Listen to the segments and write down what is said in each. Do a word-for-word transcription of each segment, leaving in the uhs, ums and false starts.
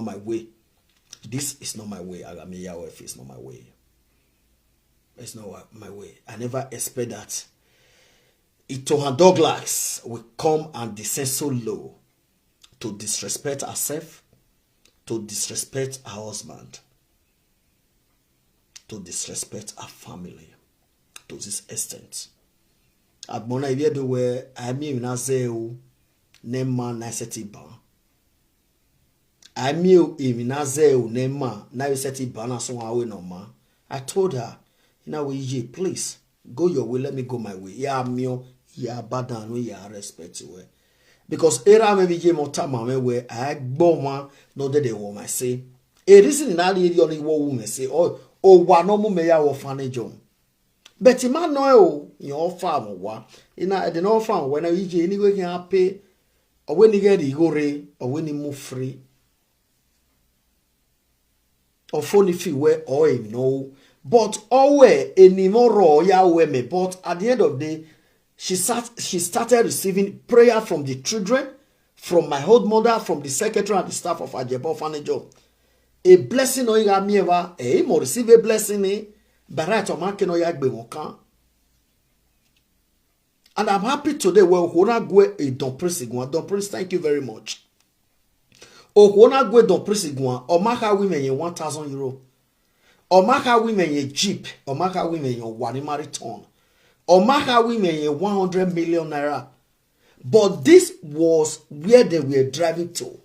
my way. This is not my way. Agha miẹn ya wẹ, it's not my way. It's not wa-, my way. I never expect that Itohan Douglas will come and descend so low to disrespect herself, to disrespect her husband, to disrespect her family to this extent. Agbọn na, ivbi Ẹdo wẹ, a miẹn emwi na zẹ ru ne ma na sẹtin ban. A miẹn emwi na zẹ ru ne ma na vbe sẹtin ban na, sẹ wan wẹ ne ọ ma. I told her, I na wẹ, Iye, please, go your way, let me go my way. Ya miẹn, ya ba dan unu, ya respect wẹ. Because erha mwẹ vbe iye mwẹ ọ tama mwẹ wẹ, a i gbe ọmwa ne ọ dẹdẹ wẹ ọmwa ẹse. E reason ne a rhie rhie ọnii wẹ ọ wu mwẹ ẹse, ọ, owa ne ọ mu mẹ ya vbe orphanage home. But I ma nọ ẹn o, irẹn ọfa mwẹ owa. I na, ẹdẹ ne ọ fa mwẹ owa na, Iye, ne I wẹ khian pe, ọ wẹ ne I ghẹ rhie igho rre, ọ wẹ ne I mu free. Ọ fo ne I fi wẹ ọ emwi ne ọ ru. But ọ wẹ eni mwẹ ọ rrọọ ya ru ẹmwẹ, but at the end of the day, she start, she started receiving prayer from the children, from my old mother, from the secretary and the staff of Ajebor Orphanage Home. A blessing ne ọ i gha miẹn evba, ẹ i mọ receive a blessing ni, by right, ọ ma ke ne ọ ya gbe mwẹ okan. And I'm happy today wẹ okhuo na gu e Don Prince guan. Don Prince, thank you very much. Okhuo na gu e Don Prince guan, ọ ma kha ru mwẹ yẹn one thousand euro. Ọ ma kha ru mwẹ yẹn jeep, ọ ma kha ru mwẹ yẹn owa ni ma return. Ọ ma kha ru mwẹ yẹn one hundred million naira. But this was where they were driving to.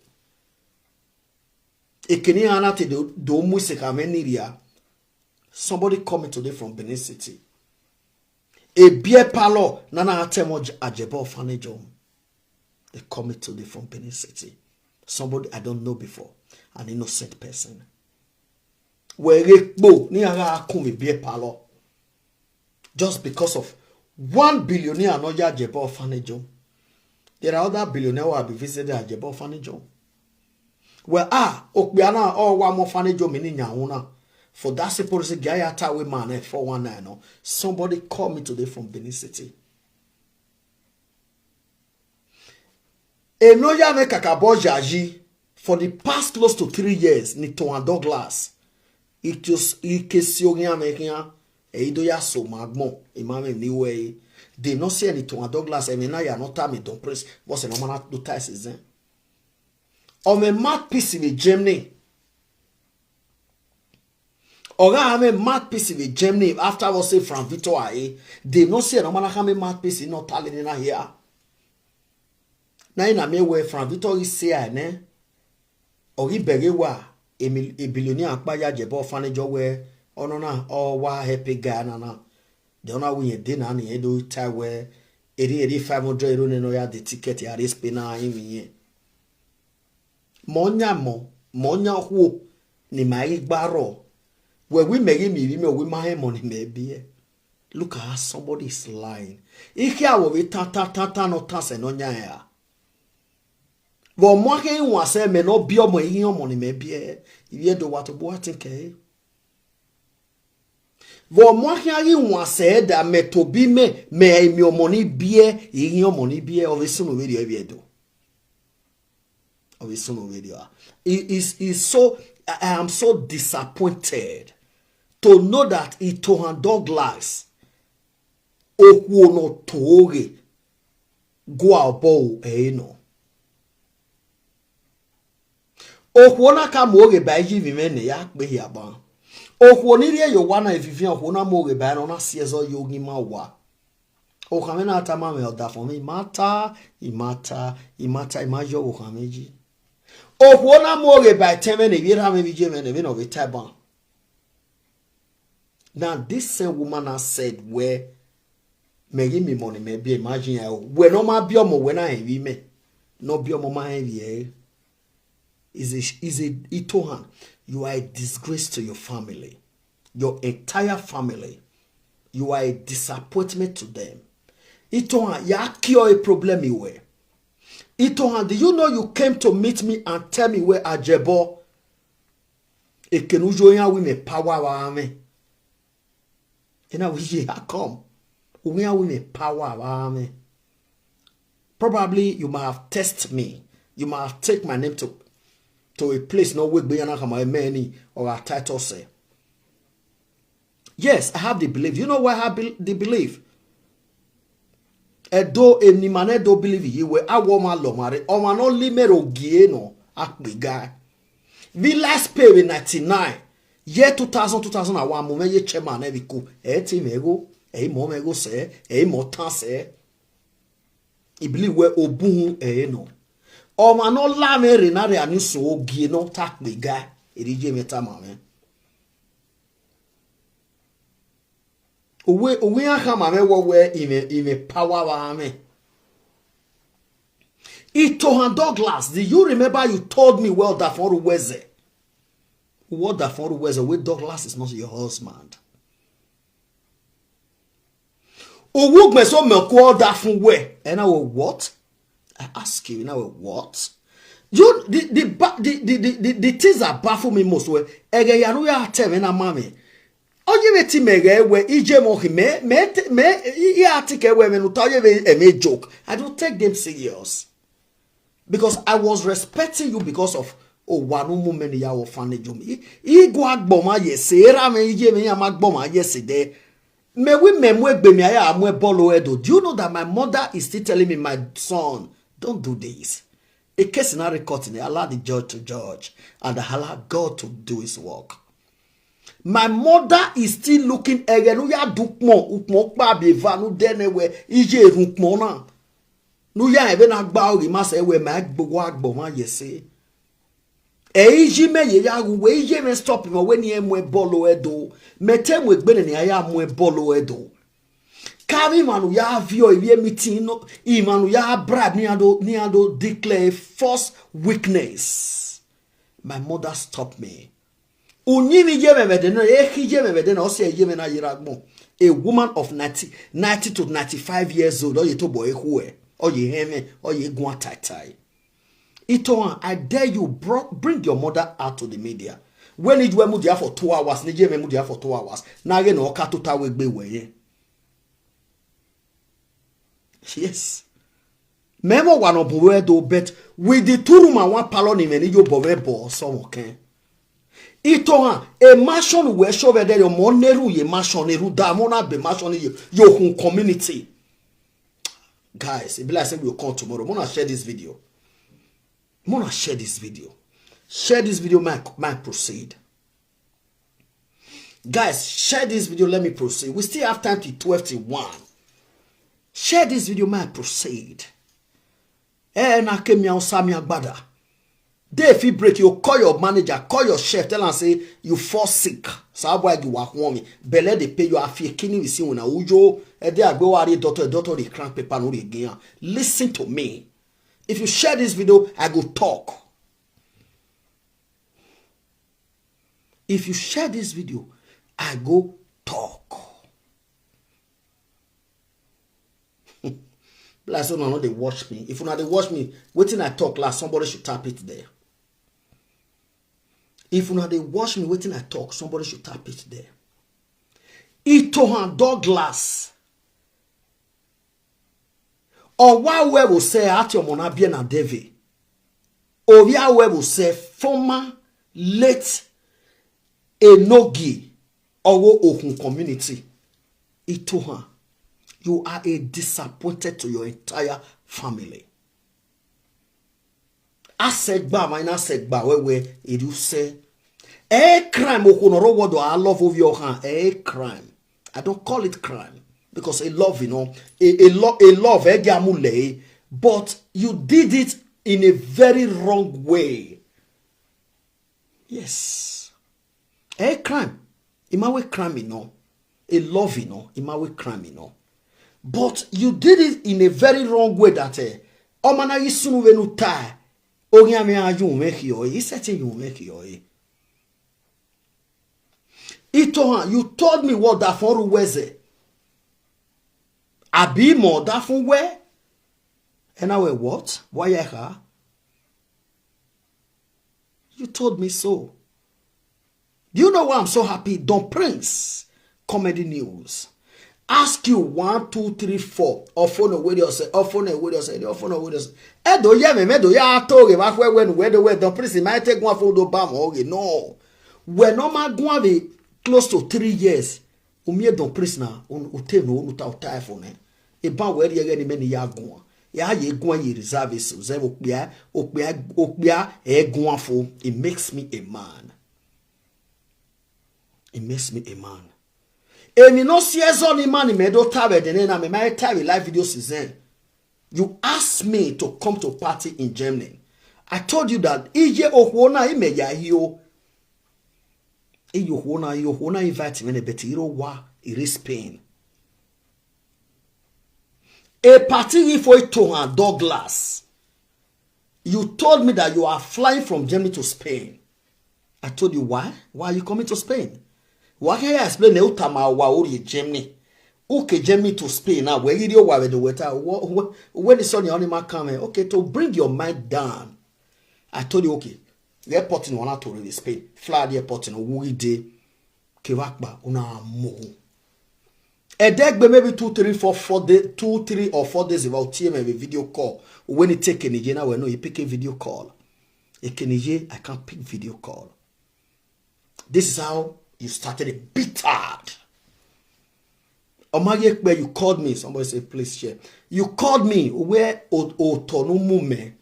Ekene iran na te do, do mu isekha mwẹ ni rria. Somebody call me today from Benin City. A beer parlor, na na tẹ mwẹ Ajebor Orphanage Home. They call me today from Benin City. Somebody I don't know before, an innocent person. Wẹ ghe kpo ne iran gha kun vbe beer parlor. Just because of one billionaire ne ọ ya Ajebor Orphanage Home. There are other billionaires who have been visiting Ajebor Orphanage Home. Well, ah, okpia na, ọ wa mu orphanage home ni yan wu na. For that simple reason, gia ya ta wẹ ma na four one nine nọ. Somebody call me today from Benin City. Emwi ne ọ ya mwẹ kakabọ yayi, for the past close to three years, ne Itohan Douglas, I ke s-, I ke si oghian mwẹ khian, ẹ i do ya so ma agbọn, I ma mwẹ emwi ne I ru ẹre. De ne ọ si ẹe ne Itohan Douglas, ẹmwẹ na ya ne ọ tama Don Prince, vbọsẹ ne ọ ma na do ta ẹse zẹn. Ọ mwẹ mouthpiece vbe Germany. Ọ gha mwẹ mouthpiece vbe Germany after vbọsẹ Frank Victor a re. De ne ọ si ẹe ne ọ ma na khama mouthpiece ne ọ ta lele na hia. Na i na miẹn wẹ Frank Victor ghi sẹ ẹre nẹ, ọ ghi bẹghe wa, emi, e billionaire ọkpa ya Ajebor Orphanage wẹ, ọ nọ na, ọ wa help guy na na. De ọ na wẹ irẹn de na ne irẹn do ta wẹ, erriọ, erriọ five hundred euro nẹ ne ọ ya de ticket a rrie Spain na rinmwian irẹn. Mẹ ọ yan emọ, mẹ ọ yan okhuo ne ima ghi gba rrọọ. Wẹ wẹ imẹ ghi miẹn ivbi mẹ, wẹ ima họn emọ ne imẹ biẹ. Look at how somebody is lying. I khian vbe tan tan tan tan ne ọ tan sẹ ne ọ yan ẹre ra. Vbe ọ mu akhian iwan sẹ mẹ ne ọ biẹ ọmọ, I ghi họn ọmọ ne imẹ biẹ. Ivbi Ẹdo wa tobọ uwa tin kẹre. Vbe ọ mu akhian ghi wan sẹ da mẹ tobọ imẹ, mẹ miẹn ọmọ ni biẹ, I ghi họn ọmọ ni biẹ, ọ vbe sunu vberriọ ivbi Ẹdo. Ọ vbe sunu vberriọ. It is, is so, I, I am so disappointed to know that Itohan Douglas, okhuo ne ọ to ghe, gua obọ ru ẹre nọ. Okhuo na ka mu oghe ba iye ivbi mwẹ ne ya kpe hia ban. Okhuo ni rhie ye owa na evivian, okhuo na mu oghe ba ẹre ne ọ na si ẹzọ ye oghi ima owa. Okhanmwẹ na tama mwẹ, ọdafẹn mwẹ, I ma ta, I ma ta, I ma ta, I ma yọ vbe okhanmwẹ yi. Okhuo na mu oghe ba etẹn mwẹ ne ivbi erha mwẹ vbe iye mwẹ ne vbene ọ vbe ta ban. Now, this same woman now said, wẹ, mẹ ghi miẹn ọmọ ne imẹ biẹ, ima yin ẹre o. Wẹ ne ọ ma biẹ ọmọ, wẹ na rẹn ivbi mẹ. Ne ọ biẹ ọmọ, ma rẹn ivbi ẹre. Is a, is a, Itohan, you are a disgrace to your family, your entire family. You are a disappointment to them. Itohan, ya cure a problem you were. Itohan, do you know you came to meet me and tell me wẹ Ajebor? Ekene u yo iran wẹ imẹ power vbe mwẹ. Ena wẹ ye, how come? U wẹ iran wẹ imẹ power vbe mwẹ. Probably you might have test me. You might have take my name to, to a place ne ọ wegbe iran na khama ẹmwẹ ni, ọ gha tight us. Yes, I have the belief. Do you know why I have bel- the belief? Ẹdo, eni ma ne Ẹdo believe yi wẹ, a wẹ ọmwa lọ ọmwa rre, ọmwa ne ọ la imẹ rre ogie nọ, a kpe ga. Vbe last pay vbe ninety-nine, year two thousand, two thousand and one, mu mwẹ ye chairman ne vbe iko, ẹ i te mwẹ igho, ẹ i mọ mwẹ igho sẹ, ẹ i mọ tan sẹ. I believe wẹ obuhun ẹre nọ. Ọmwa ne ọ la mwẹ rre na rre a ni sun ogie nọ, ta kpe ga, erriọ iye mwẹ tama mwẹ. Uwẹ, uwẹ iran khama mwẹ wẹ, wẹ imẹ, imẹ power vbe mwẹ. Itohan Douglas, do you remember you told me wẹ ọdafọn rre uwẹ zẹ? Wẹ ọdafọn rre uwẹ zẹ, wẹ Douglas is not your husband. Uwu gbẹn so mẹ ku ọdafọn wẹ. Ẹ na wẹ what? I ask you, na wẹ what? You, the, the, ba- the, the, the, the, the things that baffle me most wẹ, ẹghẹ ya ne u ya tẹ mwẹ na ma mwẹ. Ọ ye vbe te mẹ ghẹ wẹ, iye mwẹ ọ khin, mẹ, mẹ, te- mẹ, I, I a think wẹ ẹmwẹ ne u ta, ọ ye vbe ẹmwẹ joke. I don't take them serious. Because I was respecting you because of owa ne u mu mẹ ne I ya vbe orphanage home. I, I gua gbọmwa ye ẹse, erha mwẹ, iye mwẹ, iran ma gbọmwa ye ẹse dẹ. Mẹ wẹ mẹ mu egbe mẹ a ya mu ẹbọ lo Ẹdo. Do you know that my mother is still telling me, my son, don't do this? A case na record in, allow the judge to judge and allow God to do his work. My mother is still looking, ẹghẹ ne u ya da ukpọn, ukpọn ọkpa biẹ eva ne u dẹ nẹ wẹ, iye erhun ukpọn na. Ne u ya rẹn vbene a gba ọghe ima sẹ wẹ, ma gbe uwa agbọn mwa ye ẹse. Ẹ i yi mẹ ye ya ghe uwẹ, iye mwẹ stop mwẹ wẹ ne irẹn mu ẹbọ lo Ẹdo. Mẹ te mu egbe nẹ ne iran ya mu ẹbọ lo Ẹdo. Ka avbe emwa ne u ya viọ ivbi meeting nọ, emwa ne u ya bribe ne iran do, ne iran do declare false witness. My mother stop me. Uyinmwẹ iye mwẹ vbe ẹdẹ na, ekhi iye mwẹ vbe ẹdẹ na, ọ si iye mwẹ na ye rre agbọn. A woman of ninety, ninety to ninety-five years old, ọ ye tobọ ẹre khuẹ, ọ ye hẹnmwẹ, ọ ye guan taitai. Itohan, I dare you, bro, bring your mother out to the media. Wẹ ne I ye mudia for two hours, ne iye mwẹ mudia for two hours, na ghe ne ọ ka tota wẹ egbe wẹ yẹn. Yes. Mẹ mwẹ owa ne ọ bun vbe Ẹdo, but with the two room and one parlour ne imẹ ni ye obọ mwẹ bọ, ọ sẹ ọmwa kẹn. Itohan, a mansion wẹ sho vbe ẹdẹ, ọmọ ne erhun ye mansion, erhun da, mẹ na be mansion ye, ye okhun community. Guys, it be like say we will come tomorrow. Mona share this video. Mona share this video. Share this video, my, my proceed. Guys, share this video. Let me proceed. We still have time till twelve till one. Share this video, my proceed. Eh, na ke mi osa mi agbada. Day fit break, you call your manager, call your chef, tell am say you fall sick. Sa boy gi wa khuọn mi. Belle dey pay you, a fi ekini we si una uyo. E dey agbe wa re doctor, doctor dey crank paper no dey give am. Listen to me. If you share this video, I go talk. If you share this video, I go talk. Be like say una no dey watch me. If una dey watch me, wetin I talk last, somebody should tap it there. If una dey watch me, wetin I talk, somebody should tap it there. Itohan Douglas. Ọ wa ru ẹvbo sẹ ati ọmọ na biẹ na dẹvbe. Ovbi a ru ẹvbo sẹ former late Enogie ọghe Okhun community. Itohan, you are a disappointed to your entire family. A sẹ gba mwa, I na sẹ gba wẹ wẹ, erriọ u sẹ. Ẹ crime okhuo ne ọ rre owa Ẹdo a love ovbi ọkhan, ẹ crime. I don't call it crime because a love, you know, a, a, lo, a love, ẹ ghi a mu lẹ, but you did it in a very wrong way. Yes. Ẹ crime. I ma wẹ crime nọ. A love nọ. I ma wẹ crime nọ. But you did it in a very wrong way that, eh, ọmọ na ghi sunu vbene u ta, oghian mwẹ a yu mwẹ khiọ, I sẹtin yu mwẹ khiọ. Itohan, you told me wẹ ọdafọn rre uwẹ zẹ. Abi mẹ ọdafọn wẹ? Ẹ na wẹ what? Wa ya kha? You told me so. Do you know why I'm so happy? Don Prince, Comedy News. Ask you one, two, three, four. Ọfo ne werriẹ ọse, ọfo ne werriẹ ọse, ọfo ne werriẹ ọse. Ẹ do ye mwẹ, mẹ do ya to ghe vbe akhuẹ wẹ ne uwẹ do wẹ Don Prince ma te guan fo do ba mwẹ ọghe. No. Wẹ ne ọ ma guan vbe close to three years, u miẹn Don Prince na, u te no, u ta, u ta ẹfo nẹ. Eban wẹ rhie ẹghẹ ne imẹ ni ya guan. Ya ye guan ye reserve eso, zẹ vbe okpia, okpia, okpia ẹ guan fo. It makes me a man. It makes me a man. Emwi ne ọ si ẹzọ ni ima ni mẹ do ta vbe ẹdẹnẹrẹ na, mẹ ma he ta vbe live video since then. You asked me to come to party in Germany. I told you that iye okhuo na imẹ ya hio. Iye okhuo na, iye okhuo na invite mwẹ nẹ, but I rre owa, I rre Spain. A party ghi fo Itohan Douglas. You told me that you are flying from Germany to Spain. I told you, why? Why are you coming to Spain? Wa khian ya explain ne u tama wa u rrie Germany. U ke Germany to Spain na, wẹ ghi rrie owa vbe do wẹ ta, wẹ, wẹ, wẹ ni sọ ni ọ ni ma kan mwẹ. Okay, to bring your mind down. I told you, okay, the airport ni wa na to rre vbe Spain, fly the airport ni, u ghi dee. Kevbe akpa, u na mu ohu. Ẹdẹgbe maybe two, three, four, four day, two, three or four days evba, u tie mwẹ vbe video call. Uwẹ ni te eke ne I ye na, wẹ no, I pick a video call. Eke ne I ye, I can't pick video call. This is how you started it. Bitter. Ọ ma ye kpẹ, you called me. Somebody say, please share. You called me. Wẹ o-, otọ ne u mu mẹ.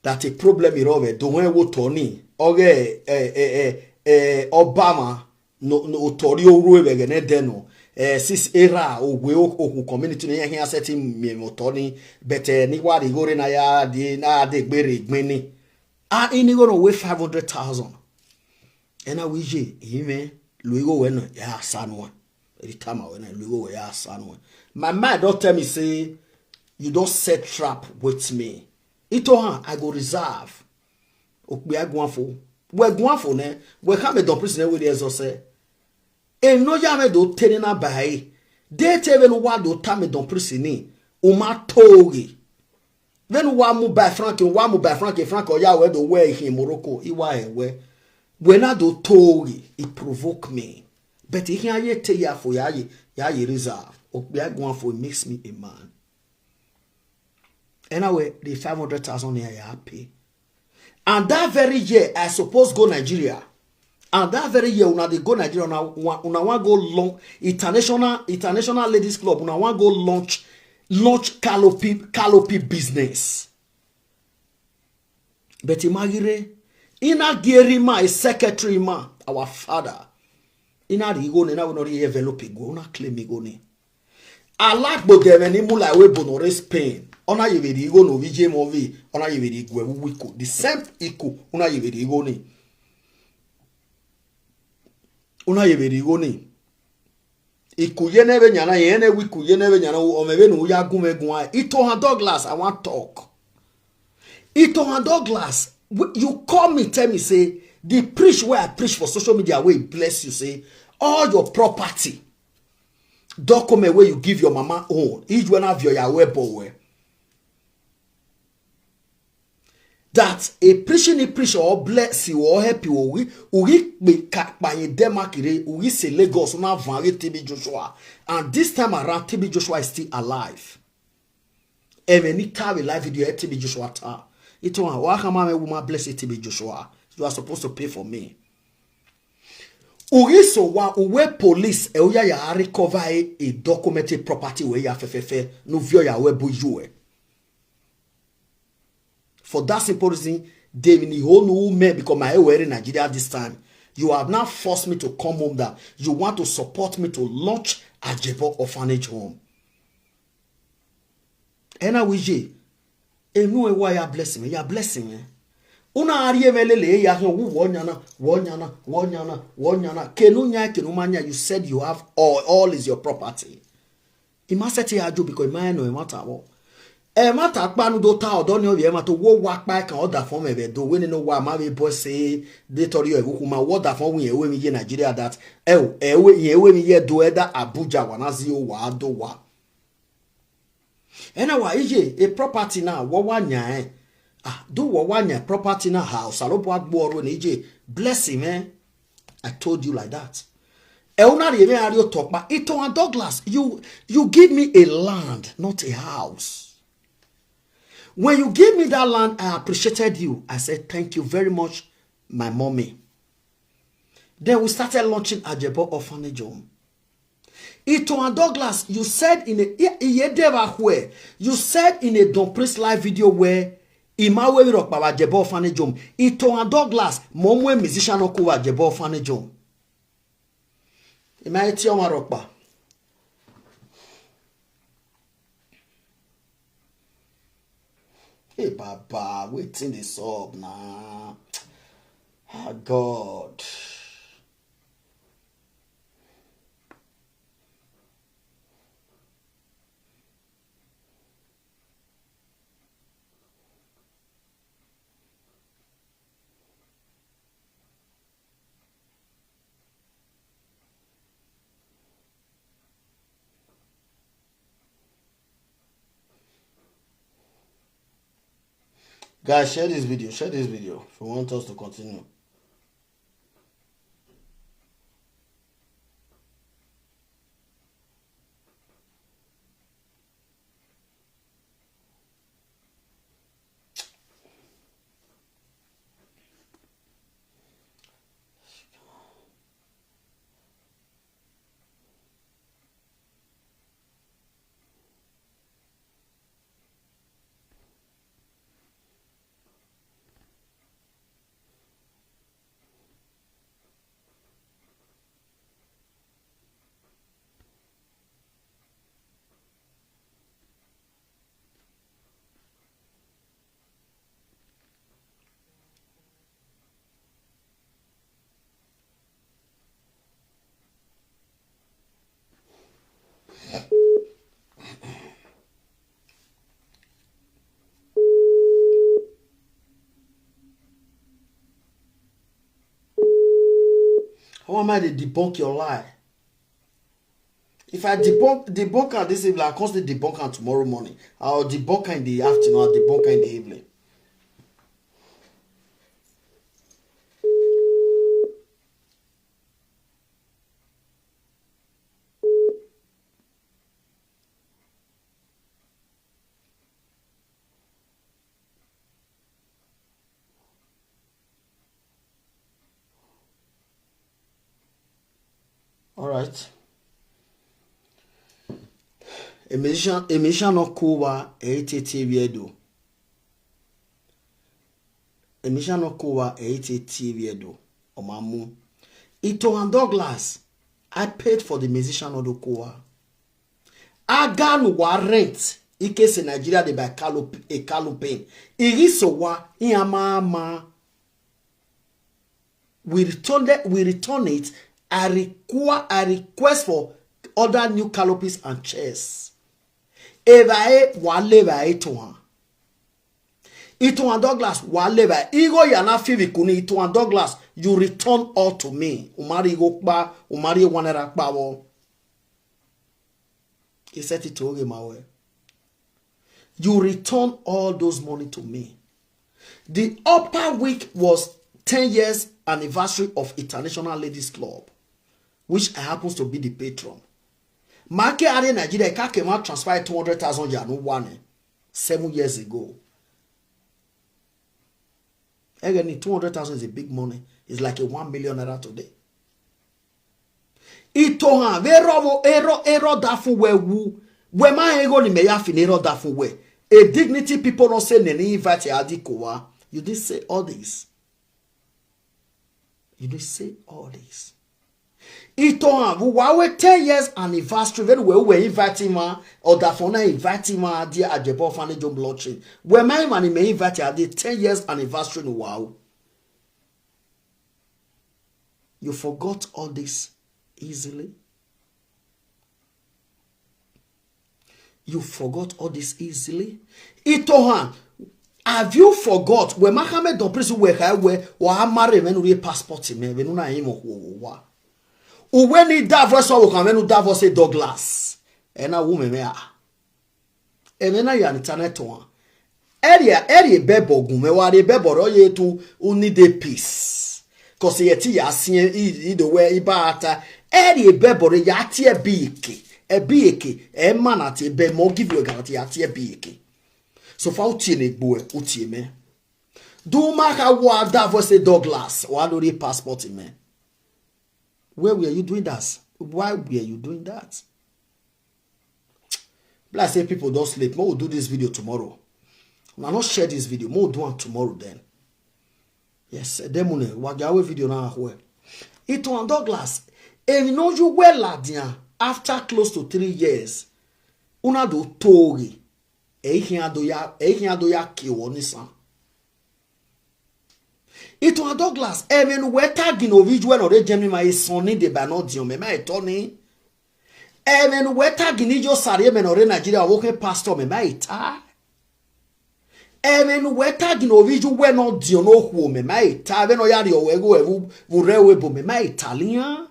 That a problem i rrọọ vbe do hẹn vbe otọ ni, ọghe, eh, eh, eh, eh, Obama, no, no, otọ rri oru vbe ẹghẹ ne ẹdẹ nọ, eh, since erha owe o-, okhu community ne iran khian sẹtin miẹn mwẹ otọ ni, but, eh, ne I wa rhie igho rre na ya de, na ya de egbe rre egbẹn ni. A, ini igho nọ wẹ five hundred thousand. Ẹ na wẹ iye, I mwẹ, lo igho wẹ nọ, ya sa nuẹn. Eri tama wẹ na, lo igho wẹ ya sa nuẹn. My mind don tell me say, you don set trap with me. Itohan, I go reserve. Okpia guan fo. Wẹ guan fo nẹ, wẹ khama Don Prince nẹ wẹ rhie ẹzọ sẹ. Emwi ne ọ ya mwẹ do te ne na ba ẹre. De te vbene uwa do tama Don Prince ni, u ma to ghe. Vbene uwa mu ba Frank, uwa mu ba Frank, Frank ọ ya wẹ do wẹ I khin Morocco, I wa rẹn wẹ. Wẹ na do to ghe, it provoke me. But I khian ye te ya fo ya ye, ya ye reserve. Okpia guan fo, it makes me a man. Ẹ na wẹ the five hundred thousand naira ya pay. And that very year, I suppose go Nigeria. And that very year, una dey go Nigeria, una wa-, una wan go launch international, international ladies club, una wan go launch, launch Kalopi, Kalopi business. But I ma ghi rre, I na gie erha ima, a secretary ima, our father. I na rhie igho nẹ, na wẹ ne ọ rhie envelope guẹ, u na claim igho ni. Alagbodo ẹmwẹ ni mu la ẹvbo ebo ne ọ rre Spain, ọ na ye vbe rhie igho ne ovbi iye mwẹ ọvbehe, ọ na ye vbe rhie gu ẹvbo uwu Iko, the same Iko, u na ye vbe rhie igho ni. U na ye vbe rhie igho ni. Iko ye nẹ vbe yan na, irẹn ne wi Iko ye nẹ vbe yan na, ọ mwẹ vbene u ya gu mwẹ guan. Itohan Douglas, I wan talk. Itohan Douglas, w-, you call me, tell me say the preach wey I preach for social media wey bless you, say all your property, document wey you give your mama own, ijuẹ na viọ ya wẹ ẹbọ wẹ. That a preaching he preach or bless you or help you, u ghi, u ghi kpe ka kpa ye Denmark re, u ghi sẹ Lagos, u na van ghe T B Joshua. And this time around, T B Joshua is still alive. Ẹmwẹ ne I ta vbe live video, ẹ T B Joshua ta. Itohan, wa khama mwẹ, u ma bless T B Joshua. You are supposed to pay for me. U ghi sẹ owa, u wẹ police, ẹ u ya ya recover a, a documented property wẹ ya fẹfẹfẹ, ne u viọ ya wẹ bu yu ẹ. For that simple reason, de emwi ne I ho ne u mẹ, because ma he wẹ rre Nigeria this time. You have now forced me to come home that you want to support me to launch Ajebo Orphanage Home. Ẹ na wẹ iye, enu ẹ wa ya bless mwẹ, ya bless mwẹ. U na rhie mwẹ lele ya khian, wu wọ yan na, wọ yan na, wọ yan na, wọ yan na. Kene u yan, kene u ma yan, you said you have all, all is your property. I ma sẹtin ya jo, because I ma rẹn ne ẹmwata vbọ. Ẹmwata ọkpa ne u do ta ọdọ ni, ọ vbe ẹmwata, wo wa kpa ẹkan, ọdafọn mwẹ vbe do, wẹ nene owa ma vbe bọ ẹse, de tọrọ ẹvbo ukhoma, wẹ ọdafọn wẹ irẹn ru emwi ye Nigeria that, ẹ o, ẹ ru, irẹn ru emwi ye do ẹdẹ Abuja, wa na zẹ owa do wa. Ẹ na wa iye, e property na, wọ wa yan ẹn. Ah, do wọ wa yan property na ha, Osanobua gbe ọrhuẹ ne iye, bless mwẹ. I told you like that. Ẹ u na rhie mwẹ a rrie otọ ọkpa. Itohan Douglas, you, you give me a land, not a house. When you give me that land, I appreciated you. I said, "Thank you very much, my mommy." Then we started launching Ajebo Orphanage Home. Itohan Douglas, you said in a, iye de vbe khuẹ, you said in a Don Priest live video where I ma ru emwi rhọkpa vbe Ajebo Orphanage Home. Itohan Douglas, mẹ ọ mu musician ne ọ ku vbe Ajebo Orphanage Home. I ma he tie ọmwa rhọkpa. Hey, Baba, wetin dey sup na? Ah, God. Guys, share this video, share this video if you want us to continue. How am I to debunk your lie? If I debunk, debunk am this evening, I can't still debunk am tomorrow morning. I'll debunk am in the afternoon, I'll debunk am in the evening. All right. A musician, a musician ne ọ ku vba, ẹ i te tie vbe Ẹdo. A musician ne ọ ku vba, ẹ i te tie vbe Ẹdo. Ọ ma mu. Itohan Douglas, I paid for the musician ne ọ do ku vba. Aga ne uwa rent, I ke sẹ Nigeria dey by Calop-, a Calopin. I ghi sẹ owa, iran ma ma. We return the, we return it. I require, I request for other new canopies and chairs. Evbare, wa le evbare Itohan. Itohan Douglas, wa le evbare. Igho ya na fi vbe ikun ni, Itohan Douglas, you return all to me. U ma rhie igho kpa, u ma rhie one naira kpa vbọ. I sẹtin to ghe ma wẹ. You return all those money to me. The upper week was ten years anniversary of International Ladies Club, which I happens to be the patron. Ma ke a rrie Nigeria, I ka ke ma transfer two hundred thousand ya ne uwa nẹ, seven years ago. Ẹghẹ ni, two hundred thousand is a big money. It's like a one million naira today. Itohan, vbe erha ọvbo, erha, erha ọdafẹn uwẹ wu, wẹ ma rẹn igho ne imẹ ya fi ne erha ọdafẹn uwẹ. A dignity people no say nene invite a di ko owa. You did say all this. You did say all this. Itohan, vbe uwa ru ten years anniversary, vbene uwẹ, uwẹ invite ima, ọdafẹn na invite ima a die Ajebo Orphanage Home launching. Wẹ ma emwa ni mẹ invite a die ten years anniversary ne uwa ru. You forgot all this easily? You forgot all this easily? Itohan, have you forgot? Wẹ ma khama Don Prince wẹ kha wẹ, wa ma rre mwẹ ne u rhie passport mẹ, vbene u na rẹn mwẹ okhuo vbe owa. Uwẹ ni divorce ọvbokhan mwẹ ne u divorce Douglas. Ẹ na wu mwẹ mwẹ a. Ẹmwẹ na ya ni ta na Itohan. Ẹ rhie, ẹ rhie Bible gun mwẹ, wa rhie Bible rọ ye tu, u need a peace. Cause ẹ te ya siẹn, i, i do wẹ, i ba ta, Ẹ rhie bẹbọ rre ya tie ẹbe eke, ẹbe eke, ẹ ma na tie ẹbe mẹ, ọ give you guarantee ya tie ẹbe eke. So far, u tie ne egbe uẹ, u tie mẹ. Do ma kha wa da voice Douglas, wa do rhie passport mẹ. Where were you doing that? Why were you doing that? Be like say people don sleep. Mo will do this video tomorrow. Una no share this video. Mo will do am tomorrow then. Yes, ẹdẹmwẹ ne wa gia wẹ video na khuẹ. Itohan Douglas, emwi ne ọ ye uwẹ ladian after close to three years, u na do to ghe, ẹ i khian do ya, ẹ i khian do ya kie wọ nisan. Itohan Douglas, ẹmwẹ ne uwẹ tag ne ovbi iye uwẹ ne ọ rre Germany ma, esọn ni deba ne ọ diọn mẹ, ma i tọ ni. Ẹmwẹ ne uwẹ tag ne iye Osarriemẹ ne ọ rre Nigeria, ọvbokhan pastor mẹ, ma i ta. Ẹmwẹ ne uwẹ tag ne ovbi iye uwẹ ne ọ diọn ne okhuo mẹ, ma i ta. Vbene ọ ya rrie ọvwẹ igho ẹvbo vbe urre ẹvbo ebo mẹ, ma i ta lian.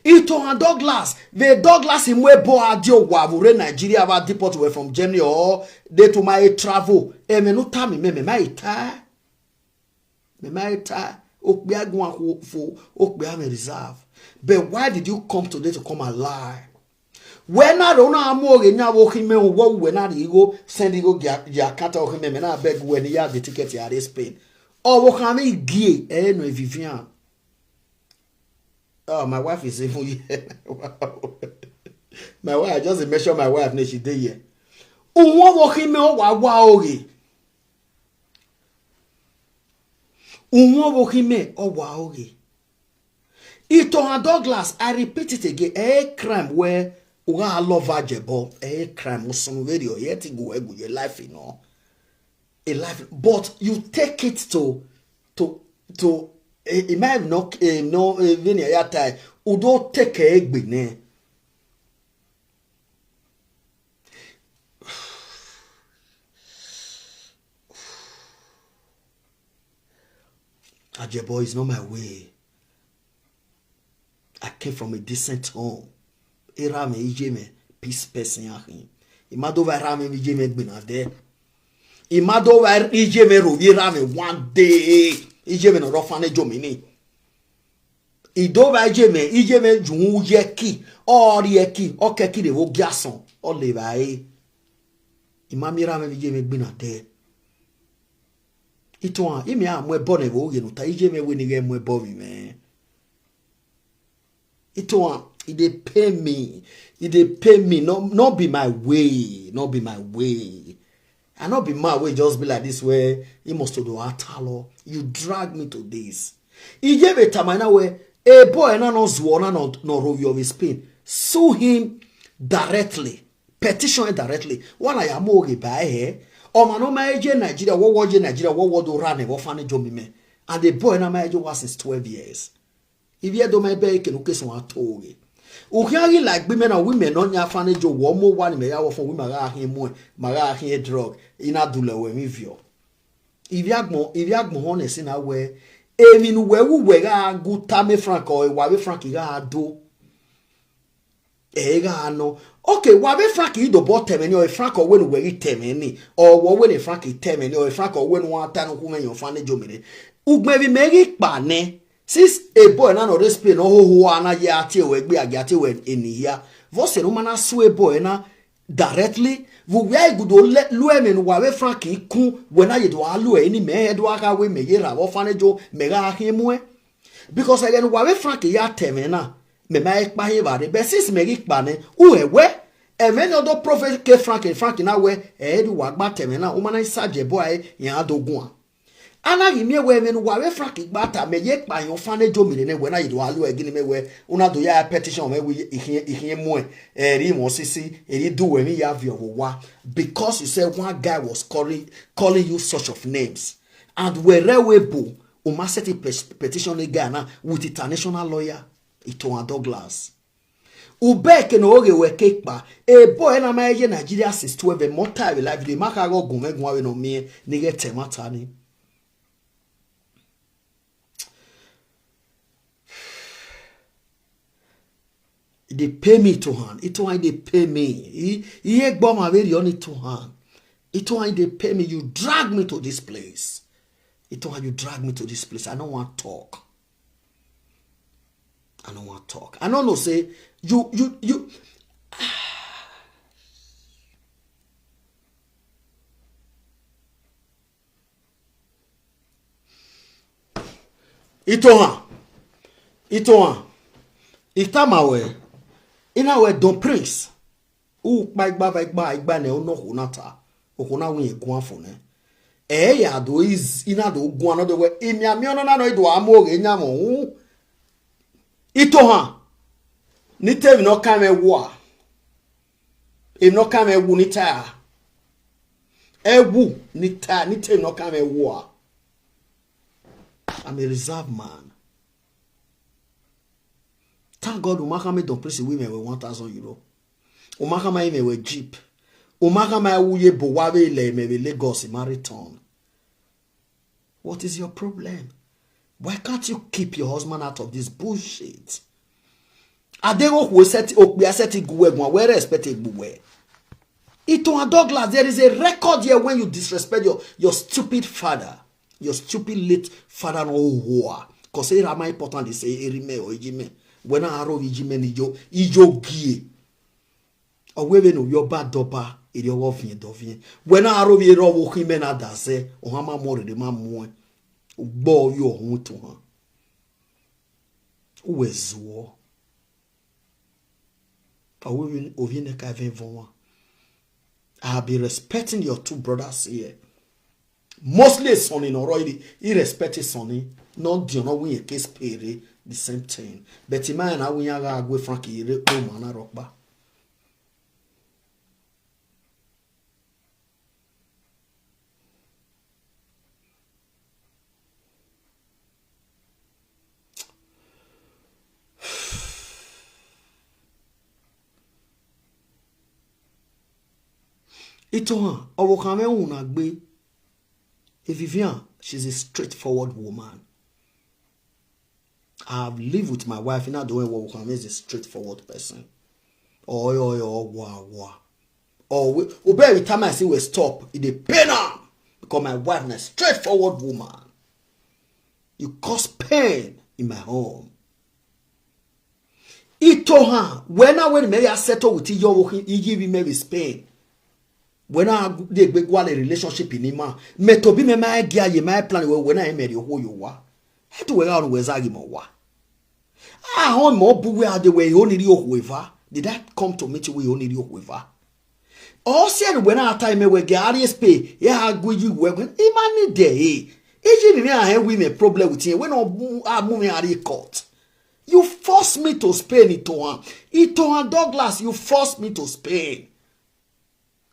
Itohan Douglas, vbe Douglas mu ebo a die owa vbe urre Nigeria, vbe a deport wẹ from Germany, or de to ma e travel, ẹmwẹ ne u tama mẹ, mẹ ma i ta. Mẹ ma i ta. Okpia guan khuo fo, okpia mwẹ reserve. But why did you come today to come and lie? Wẹ na rre, u na mu oghe yan vbe okhi mẹ, uwẹ uwẹ na rhie igho, send igho gie account okhi mẹ, mẹ na beg wẹ ne I ya de ticket ya rre Spain. Ọvbokhan mwẹ igie ẹre nọ Vivian. Oh, my wife is even here. My wife, I just dey mention my wife name, she dey here. Uwọnvwe okhi mẹ ọ wa wa oghe. Uwọnvwe okhi mẹ ọ wa oghe. Itohan Douglas, I repeat it again, ẹ i crime wẹ u gha love Ajebor, ẹ i crime, u sunu vberriọ, ẹ i te gu wẹ gu ye life nọ. A life, but you take it to, to, to, eh, ima no, eh, no, eh, vbene a ya tae, u do take egbe nẹ. Ajebor, is not my way. I came from a decent home. Erha mwẹ, iye mwẹ, peace person a khin. I ma do vba erha mwẹ vbe iye mwẹ gbinna dẹ. I ma do vba iye mwẹ rhovbiẹ erha mwẹ one day. Iye mwẹ ne ọ rre ọfannejo mi ni. I do vba iye mwẹ, iye mwẹ ju uhunmwu ye ẹki, ọ rrie ẹki, ọ ke ẹki rre vbe ogie asọn, ọ le evbare. I ma miẹn erha mwẹ vbe iye mwẹ gbinna dẹ. Itohan, imẹ a mu ẹbọ nẹ vbe oghe ne u ta, iye mwẹ wẹ ne I ghẹ mu ẹbọ vbe mwẹ. Itohan, e dey pain me, e dey pain me, no, no be my way, no be my way. I no be man wey just be like this where he must to do atalọ. You drag me to this. Iye vbe tama na wẹ, ebo ẹre na ne ọ zuọ na ne ọ, ne ọ rhovbiẹ vbe Spain, sue him directly, petition him directly. Wa na ya mu oghe ba ẹre hẹ. Ọmwa ne ọ ma ye Nigeria, wọ wọ ye Nigeria, wọ wọ do rha nẹ vbe ọfannejo mi mẹ. And the boy na ma ye owa since twelve years. Ivbi Ẹdo ma bẹghe eke ne u ke suẹn to ghe. U khian ghi la egbe imẹ na, wẹ imẹ ne ọ yan ọfannejo, wọ mu owa ne imẹ ya vbe ọfọn, wẹ ima gha khian muẹn, ma gha khian drug, I na dulẹ ruẹ emwi viọ. Ivbi agbọn, ivbi agbọn họn nẹ ẹse na wẹ, emwi ne uwẹ wu wẹ gha gu tama Frank, ọ wa vbe Frank gha do. Ẹ gha nọ. Okay, wa vbe Frank i dobọ tẹmwẹ ni, ọ Frank ọ wẹ ne uwẹ ghi tẹmwẹ ni, ọ wọ wẹ ne Frank tẹmwẹ ni, ọ Frank ọ wẹ ne u wa ta ne u khu mwẹ yan ọfannejo mi rre. Ugbẹn vbe imẹ ghi kpa nẹ, since ebo ẹre na ne ọ rre Spain, ọ hoho a na ye a tie ruẹ egbe, a gia tie ruẹ eni hia. Vbọzẹ ne u ma na sue ebo ẹre na directly, vbe uwẹ i gudo lẹ, lu ẹmwẹ ne uwa vbe Frank kun, wẹ na ye do a lu ẹre ni, mẹ hẹ do a gha wẹ mẹ ye rha vbe ọfannejo, mẹ gha khian muẹn. Because ẹghẹ ne uwa vbe Frank ya tẹmwẹ na, mẹ ma he kpa hin evba rre, but since mẹ ghi kpa nẹ, u hẹ wẹ, ẹmwẹ ne ọ do provoke Frank, Frank na wẹ, ẹ i re uwa gba tẹmwẹ na, u ma na sa Ajebor ẹre, iran do guan. A na ghi miẹn wẹ ẹmwẹ ne uwa vbe Frank gba ta, mẹ ye kpa yan ọfannejo mi rre nẹ, wẹ na ye do a lu ẹre gini mẹ wẹ, u na do ya petition mwẹ wẹ I khian, I khian muẹn, ẹ, eri mwẹ sisi, eri du wẹ emwi ya viọ vbe owa, because you said one guy was calling, calling you such of names. And wẹ rre ẹvbo ebo, u ma settle pe-, petition ne guy na with international lawyer, Itohan Douglas. U bẹghe eke ne ọ ghe wẹ ke kpa, ebo ẹre na ma ye Nigeria since twelve, mẹ ọ ta vbe live video, ma kha ghe ọ gun mwẹ guan vbene ọ miẹn, ne I ghẹ ta ẹmwata ni. E dey pain me, Itohan. Itohan, e dey pain me. I, I egbe ọmwa vberriọ ni, Itohan. Itohan, e dey pain me. You drag me to this place. Itohan, you drag me to this place. I no wan talk. I no wan talk. I no know say you, you, you. Itohan, Itohan, I tama wẹ, I na wẹ Don Prince, u kpa igba va igba igba nẹ, u nọ okhuo na ta, okhuo na wẹ irẹn guan fo nẹ. Ẹ ya do is, I na do guan nọ de wẹ, imianmian ọnọna nọ, I do a mu oghe yan mwẹ uhunmwu. Itohan, ne I te emwi ne ọ kan mwẹ wu a, emwi ne ọ kan mwẹ wu ne I ta ra? Ẹwu ne I ta, ne I te emwi ne ọ kan mwẹ wu a. I'm a reserved man. Thank God, u ma khama Don Prince wẹ I mwẹ wẹ one thousand euro. U ma khama I mwẹ wẹ jeep. U ma khama ẹ wu ye ebo wa vbe lẹ mẹ vbe Lagos, I ma return. What is your problem? Why can't you keep your husband out of this bullshit? Adeghẹ okhuo sẹtin, okpia sẹtin gu wẹ guan, wẹ respect egbe uwẹ. Itohan Douglas, there is a record here when you disrespect your, your stupid father, your stupid late father ne ọ hoho a. Cause erha ma important, they say, erha imẹ or iji mẹ. Wẹ na aro vbe iji mẹ ne I yo, I yo gie. Ọ wẹ vbene ovbi ọba dọba, erriọ ọghe ọviẹn dọviẹn. Wẹ na aro vbe erha ọvbokhan imẹ na da zẹ, ohan ma mu rere ma muẹn. Ugbọ ovbi ọhunmwu Itohan. Uwẹ zuọ. Ọ wẹ ovbi, ovbi nẹ ka ẹvẹn vọn wan. I have been respecting your two brothers here. Mostly Sonny ne ọ rrọọ, I, I respect Sonny. Ne ọ diọn ne ọ wẹ irẹn ke Spain rre, the same thing. But I ma rẹn na wẹ iran gha gue Frank ye rre Roma na rhọkpa. Itohan, ọvbokhan mwẹ ru na gbe. Vivian, she's a straightforward woman. I have lived with my wife, I na do wẹ ọvbokhan mwẹ is a straightforward person. Ọe, ọe, ọ wa, wa. Ọ wẹ, obẹ every time I say we stop, e dey pain am. Because my wife na straightforward woman. You cause pain in my home. Itohan, wẹ na wẹ ne mẹ ya settle with iye ọvbokhan, iye ivbi mẹ vbe Spain. Wẹ na gu-, de egbe gualọ relationship ne ima. Mẹ tobọ imẹ ma gie a ye, ma plan wẹ, wẹ na rẹn mẹ rhie okhuo ye owa. Ẹ tu wẹ gha ru wẹ zaghi mẹ owa. A họn mẹ ọ bu wẹ a de wẹ I ho ni rhie okhuo eva. Did I come to meet you wẹ I ho ni rhie okhuo eva? Ọ si ẹre wẹ na ta imẹ wẹ gie a rrie Spain, ya gu iye wẹ, I ma need ẹre. Iye ne a hẹn wẹ imẹ problem with him, wẹ ne ọ mu, a mu mwẹ a rrie court. You force me to Spain, Itohan. Itohan Douglas, you force me to Spain.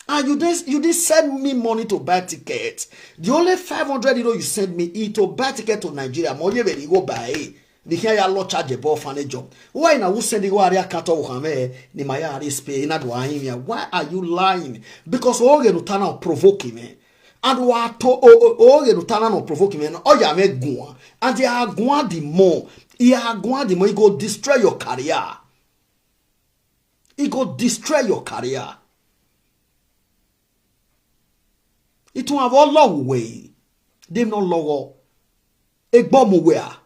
And you didn't, you didn't send me money to buy ticket. The only five hundred euro you sent me is to buy ticket to Nigeria. Mo ye vbe ni go buy e. Ni khian ya lọ charge ebo orphanage job. Why na who send go area account of Hame ni ma ya rhie Spain na do a him ya? Why are you lying? Because oghe ne u ta na provoke me. And wa to o, o, oghe ne u ta na no provoke me. Ọ ya mwẹ guan. And I guan the more. I guan the more. He go destroy your career. He go destroy your career. Itohan vbe ọ lọghọ uwẹ, de emwi ne ọ lọghọ, egbe ọ mu uwẹ a,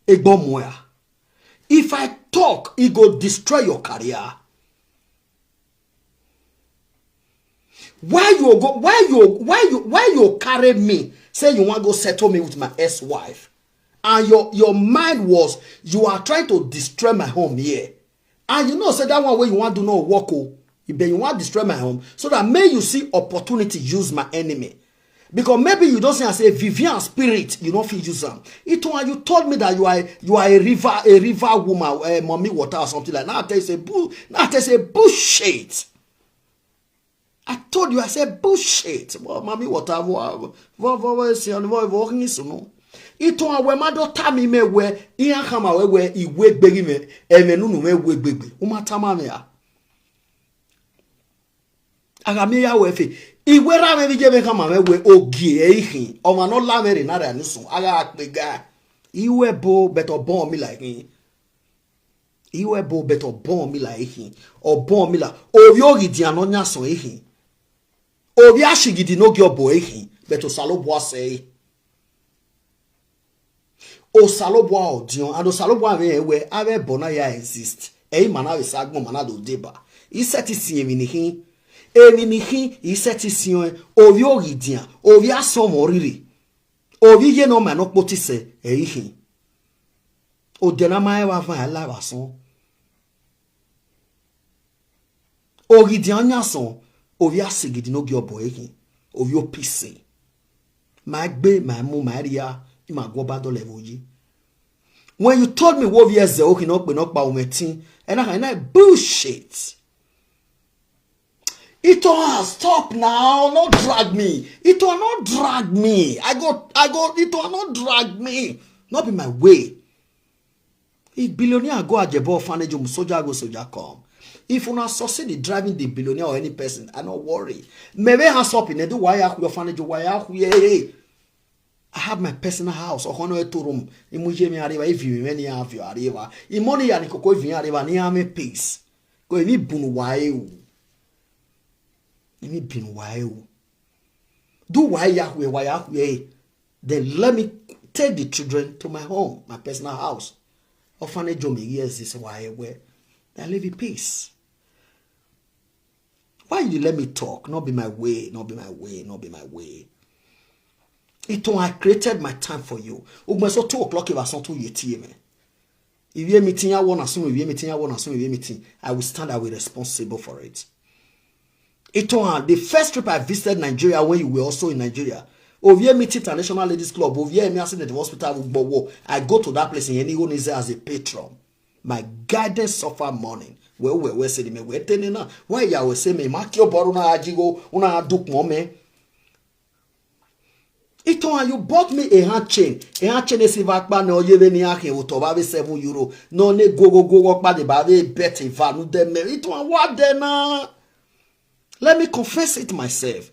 egbe ọ mu uwẹ a. If I talk, he go destroy your career. Why you go, why you, why you, why you carry me? Say you wan go settle me with my ex-wife. And your, your mind was, you are trying to destroy my home here. And you know say that one wey you wan do no work o. But you wan destroy my home so that make you see opportunity use my enemy. Because maybe you don see am say Vivian spirit, you no fit use am. Itohan, you told me that you are, you are a river, a river woman, eh, mommy water or something like that. Now I tell you say bu-, now I tell you say bullshit. I told you, I said bullshit. Well, mommy water, vọ, vọ, vọ, vọ, si, vọ, vọ, vọ, khin sunu. Itohan, wẹ ma do tama imẹ wẹ, iran khama wẹ wẹ, I wegbe ghi mwẹ, ẹmwẹ ne unu mwẹ wegbe gbe. U ma tama mwẹ a? A gha miẹn ya wẹ fe. I wẹ erha mwẹ vbe iye mwẹ khama mwẹ wẹ, ogie ẹ i khin. Ọmwa ne ọ la mwẹ rre na rra ne usun, a gha kpe ga. I ru ẹbo, but ọ bọ mi la ikhin. I ru ẹbo, but ọ bọ mi la ikhin. Ọ bọ mi la. Ovbi oghidian ne ọ yan sọn ikhin. Ovbi asigidi ne ogie ọbo ikhin, but Osanobua sẹ ẹre. Osanobua ọdiọn, and Osanobua mwẹ rẹn wẹẹ avbe ẹbọ na ya exist, ẹ i ma na vbe sẹ agbọn ma na do deba. I sẹtin siẹn emwi ne I khin, emwi ne I khin, I sẹtin siẹn ọẹn, ovbi oghidian, ovbi asọn mwẹ ọrhirhi, ovbi iye ne ọ ma ne ọ kpotọ isẹ, ẹ i khin. Odẹ na ma rẹn vbe avan, a la vbe asọn. Oghidian yan asọn, ovbi asigidi ne ogie ọbọ ẹ i khin, ovbi opisi. Ma gbe, ma mu, ma rhia, ima gu ọba dọlọ ẹvbo yi. When you told me wẹ ovbi ẹzẹ okhin ne ọ kpe ne ọ kpa umwẹ ẹtin, ẹna khan, ẹna bullshit. Itohan, stop now, no drag me. Itohan, no drag me. I go, I go, Itohan, no drag me. No be my way. If billionaire go Ajebo orphanage home, soldier go, soldier come. If una succeed in driving the billionaire or any person, I no worry. Mẹ vbe hands up in do wa ya khu orphanage, wa ya khu, hey. I have my personal house. Ọkhọ nọ two room. I mu iye mwẹ arriva, I viọ emwi mwẹ ne iran viọ arriva. I mu ọni ya ni koko, I viọ iran arriva, ne iran mwẹ peace. Ko emwi bun ne uwa ru. Emwi bun ne uwa ru. Do wa ya khu, wa ya khu, hey. Then let me take the children to my home, my personal house. Orphanage home, yes, this why I wear. I live in peace. Why you let me talk? Not be my way, not be my way, not be my way. Itohan, I created my time for you. Ugbẹn so two o'clock, if I saw two ye tie me. If you meeting, I wanna soon, if you meeting, I wanna soon, if you meeting, I will stand, I will responsible for it. Itohan, the first trip I visited Nigeria when you were also in Nigeria, Ovie Meet International Ladies Club, Ovie Emi Accident Hospital, Ugbowo, I go to that place in Enighoneze as a patron. My guidance suffer mourning. Wẹ, wẹ, wẹ sẹ ne mẹ wẹ tene na. Why ya wẹ sẹ mẹ? Ma ki obọ ru na gha ji igho, u na gha dukpọn mẹ. Itohan, you bought me a hand chain. A hand chain esi va kpa ne ọ ye vbene iran khian vbe otọ vbe avbe seven euro. Ne ọ ne guogho guogho ọkpa deba avbe bet eva ne u dẹ mẹ. Itohan, wa dẹ na. Let me confess it myself.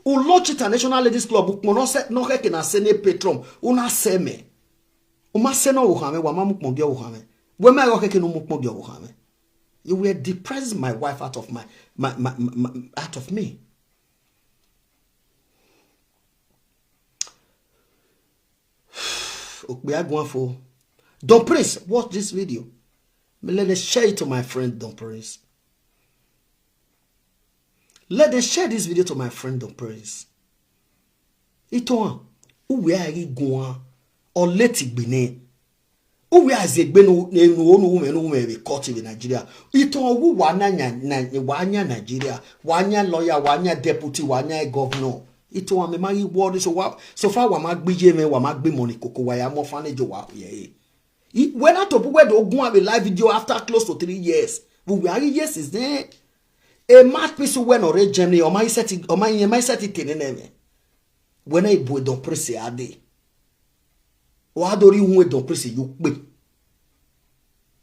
U launch International Ladies Club, ukpọn ne ọ sẹ, ne ọ khẹke na sẹ ne patron, u na sẹ mẹ. U ma sẹ ne ọvbokhan mwẹ, wa ma mu ukpọn gie ọvbokhan mwẹ. Wẹ ma i ghe ọ khẹke ne u mu ukpọn gie ọvbokhan mwẹ. You were depriving my wife out of my, my, my, my, my, out of me. Okpia guan fo. Don Prince, watch this video. Let them share it to my friend Don Prince. Let them share this video to my friend Don Prince. Itohan, uwẹ a ghi guan, ọ leti gbe nẹ. Uwẹ a zẹ egbe ne u, ne u, ne u mwẹ vbe court vbe Nigeria. Itohan, uwu wa na yan, na, wa yan Nigeria, wa yan lawyer, wa yan deputy, wa yan governor. Itohan, mẹ ma ghi worry, so wa, so far wa ma gbe iye mwẹ, wa ma gbe imọ ni koko, wa ya mu orphanage wa ye. I, wẹ na tobọ uwẹ do guan vbe live video after close to three years. Vbe uwẹ a ghi ye since then. A mouthpiece uwẹ ne ọ rre Germany, ọ ma i sẹtin, ọ ma i, ma i sẹtin te nene mwẹ. Wẹ na i bu Don Prince a dee. Wa do rhie uhunmwu Don Prince ye ukpe.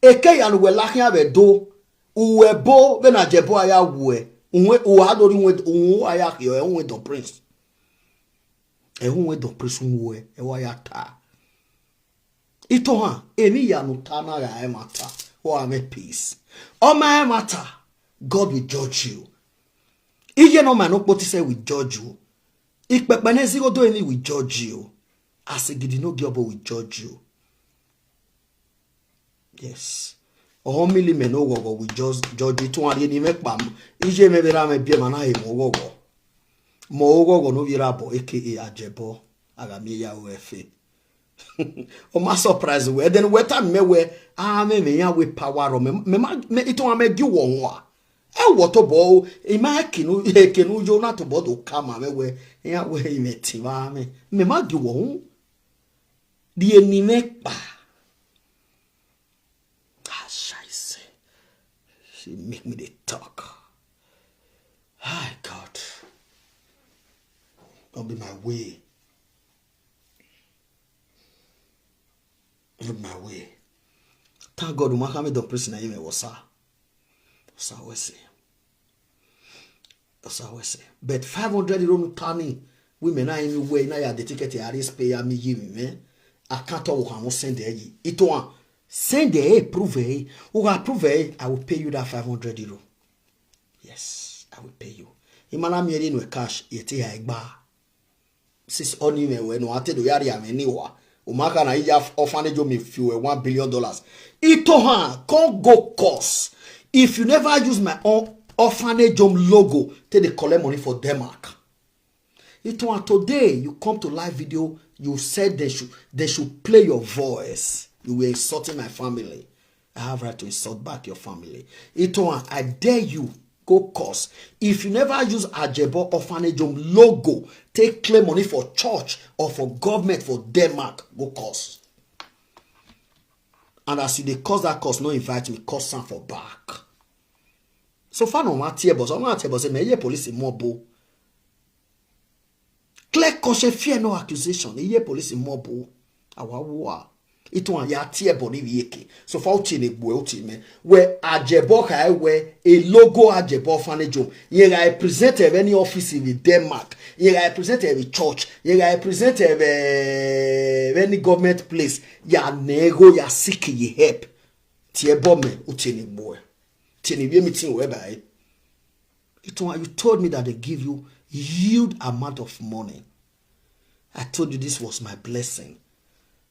Eke ya ne uwẹ la khian vbe Ẹdo, uwẹ bo vbene Ajebo a ya wuẹ, uhunmwu, u wa do rhie uhunmwu, uhunmwu a ya khiọ, ẹ uhunmwu Don Prince. Ẹ uhunmwu Don Prince uhunmwu ẹ, ẹ wa ya ta. Itohan, emwi hia ne u ta na gha ẹmwata, ọ gha mwẹ peace. Ọ ma ẹmwata, God will judge you. Iye ne ọ ma ne okpotọ isẹ will judge you. Ikpẹkpẹ ne ẹ zẹ igho do emwi will judge you. Asigidi ne ogie ọbọ will judge you. Yes. Ọ mili mẹ ne oghọghọ will judge, judge you. Itohan, rhie ne imẹ kpa mu. Iye mwẹ vbe erha mwẹ biẹ, ma na he mu oghọghọ. Mu oghọghọ ne ovbi erha bọ, aka Ajebo, a gha miẹn ya ru ẹfe. Ọ ma surprise wẹ, then wẹ tama mẹ wẹ, a mwẹ mwẹ iran wẹ power rọ, mẹ, mẹ ma, mẹ, Itohan, mẹ gie uwẹ uhunmwu a. Ẹ wọ tobọ o, I ma kinu, kinu yo na tobọ do ka ma mwẹ wẹ, iran wẹ imẹ tin vbe a mwẹ. Mẹ ma gie uwẹ uhunmwu. Rhie ne imẹ kpa. Ah, scheiße. She make me dey talk. Hi, God. Not be my way. Not my way. Thank God, u ma khama Don Prince na ye mwẹ vbe Osa. Osa wẹ sẹ. Osa wẹ sẹ. But five hundred euro ne u ta ni, wẹ imẹ na rinmwian uwẹ, I na ya de ticket a rhie Spain ya miẹn iye mwẹ. Account ọvbokhan mwẹ send ẹ yi. Itohan, send ẹ, prove ẹ. U gha prove ẹ, I will pay you that five hundred euro. Yes, I will pay you. I ma na miẹn rhie nuẹn cash, I te ya gba. Since ọni mwẹ wẹ ne a te do ya rhie amwẹ ne uwa, u ma kha na ya orphanage home fi uwẹ one billion dollars. Itohan, come go course. If you never use my own orphanage home logo, take dey collect money for Denmark. Itohan, today you come to live video, you said they should, they should play your voice. You were insulting my family. I have right to insult back your family. Itohan, I dare you, go course. If you never use Ajebo Orphanage Home logo, take claim money for church or for government for Denmark, go course. And as you dey course that course, no invite me, course am for back. So far, no one tear, but someone tear, but say, me ye police in Mobo. Clear conscience, fear no accusation. Iye police in Mobo. Awa wa. Itohan, ya tie ẹbọ ni vbe eke. So far, uti ne gbuẹ, uti mẹ. Wẹ Ajebo kha wẹ, a logo Ajebo Orphanage Home. Ye gha present of any office in Denmark. Ye gha present of church. Ye gha present of, eh, any government place. Ya nego, ya seek ye help. Tie ẹbọ mẹ, uti ne gbuẹ. Tie ne vbe meeting wẹ ba e. Itohan, you told me that they give you huge amount of money. I told you this was my blessing.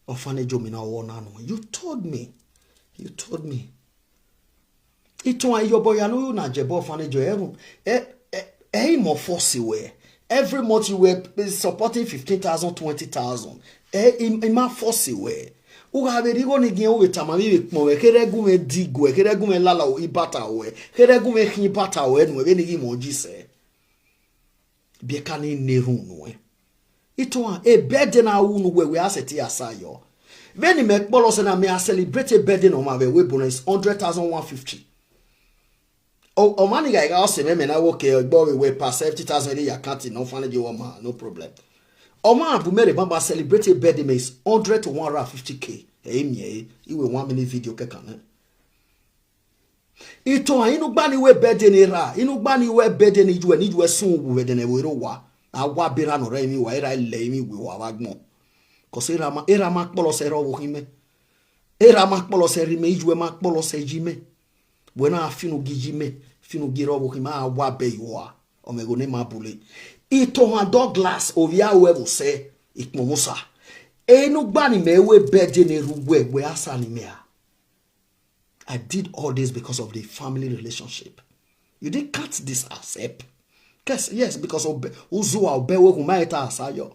Orphanage home na wọ na nọ. You told me. You told me. Itohan, iyobọ ya no, you na Ajebo Orphanage home. Ẹ, ẹ, ẹ, ẹ, imo force wẹ. Every month you were supporting fifteen thousand, twenty thousand. Ẹ, i, i ma force wẹ. U gha vbe rhie igho ni, gie u vbe tama mwẹ vbe kpọnmwẹ, kherhe gu mwẹ diguẹ, kherhe gu mwẹ lala ibata ruẹ, kherhe gu mwẹ khin ibata ruẹ nuẹn vbene I ghi mwẹ uyi sẹ. Biẹ ka ne I na erhunmwu nuẹn. Itohan, e birthday na ru ne uwẹ, wẹ a sẹtin ya sa yọ. Vbene imẹ kpọlọ sẹ na, mẹ a celebrate birthday ne ọmwa vbe ẹvbo ebo na is hundred thousand, one fifty. Ọ, ọmwa ni gha gha ọse mwẹ, mẹ na wo ke egbe ọvbehe wẹ pa seventy thousand rre ye account ne orphanage home, no problem. Ọmwa bu mẹ rre banban celebrate birthday mẹ is hundred to one hundred and fifty K. Ẹ i miẹn ẹre, I wẹ one minute video kẹkan nẹ. Itohan, inugba ni wẹ birthday ne erha, inugba ni wẹ birthday ne iyuẹ, ne iyuẹ sun uwu vbe ẹdẹnẹvbo erha owa. A wa be erha ne ọ rre emwi uwa, erha lẹ emwi uwa vbe agbọn. Cause erha ma, erha ma kpọlọ sẹ rre ọvbokhan mẹ. Erha ma kpọlọ sẹ rre imẹ, iyuẹ ma kpọlọ sẹ yi mẹ. Wẹ na fi unu gie yi mẹ, fi unu gie rre ọvbokhan mẹ, a wa bẹ ye uwa, ọ mwẹ ẹghẹ ne ima bule. Itohan Douglas, ovbi aro ẹvbo sẹ, ikpọnmwẹ osa. Enugba ni mẹ wẹ birthday ne erha uwẹ, wẹ a sa ne imẹ a. I did all this because of the family relationship. You didn't cut this as help. Yes, yes, because of uzuwa obẹ wẹ, u ma ta sa yọ.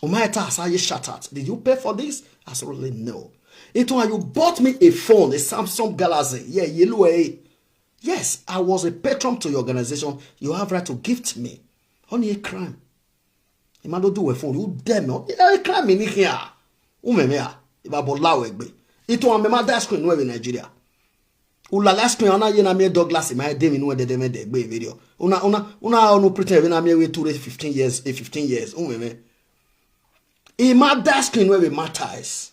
U ma ta sa ye shout out. Did you pay for this? Absolutely no. Itohan, you bought me a phone, a Samsung Galaxy. Yeah, ye lu ẹ. Yes, I was a patron to your organization. You have right to gift me. Only a crime. I ma do do wẹ phone, u dẹ mẹ. A crime ni khian. U mwẹ mwẹ a. I ba bọ la wẹ egbe. Itohan, mẹ ma da screen nuẹ vbe Nigeria. U lala screen, ọ na ye na miẹn Douglas, ma de emwi nuẹn dẹdẹmwẹdẹ egbe vberriọ. Una, una, una ọnu pretend vbe na miẹn wẹ two fifteen years, a fifteen years, u mwẹ mwẹ. I ma da screen nuẹ vbe Matthias.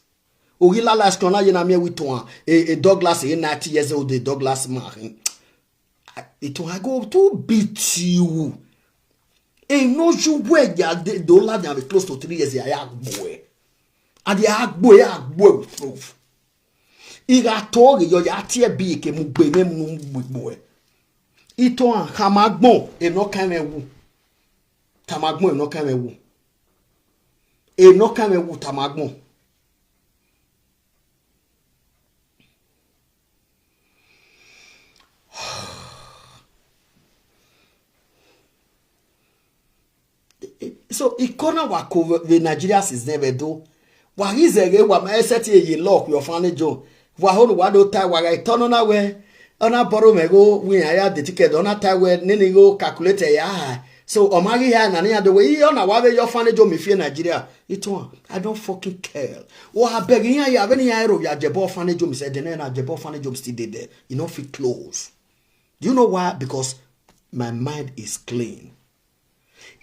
U ghi lala screen, ọ na ye na miẹn wẹ Itohan, e, e Douglas, e ninety years old, e Douglas ma khin. Itohan, I go to beat you. Eno yu wẹ ya de, do la dia be close to three years, ya, ya gbuẹ. And ya gbuẹ, ya gbuẹ with proof. I gha to ghe yọ, ya tie ẹbọ ke mu gbe mwẹ mu gbe gbuẹ. Itohan, khama agbọn, emwi ne ọ kan mwẹ wu. Tama agbọn, emwi ne ọ kan mwẹ wu. Emwi ne ọ kan mwẹ wu, tama agbọn. So, iko na wa ko vbe, vbe Nigeria since then vbe do. Wa ghi zẹ ghe wa ma sẹtin ye law khui orphanage home. Wa ho ne wa do ta, wa gha tọ nọ na wẹ, ọ na borrow mwẹ igho, wẹ iran ya de ticket, ọ na ta wẹ nene igho calculate ya ha. So, ọ ma ghi ha na ne iran do wẹ, iye ọ na wa vbe ye orphanage home fi Nigeria. Itohan, I don't fucking care. Wa bẹghe iran ya vbene iran ro vbe Ajebo orphanage home, sẹ ẹdẹ nẹ na Ajebo orphanage home still dey there. E no fit close. Do you know why? Because my mind is clean.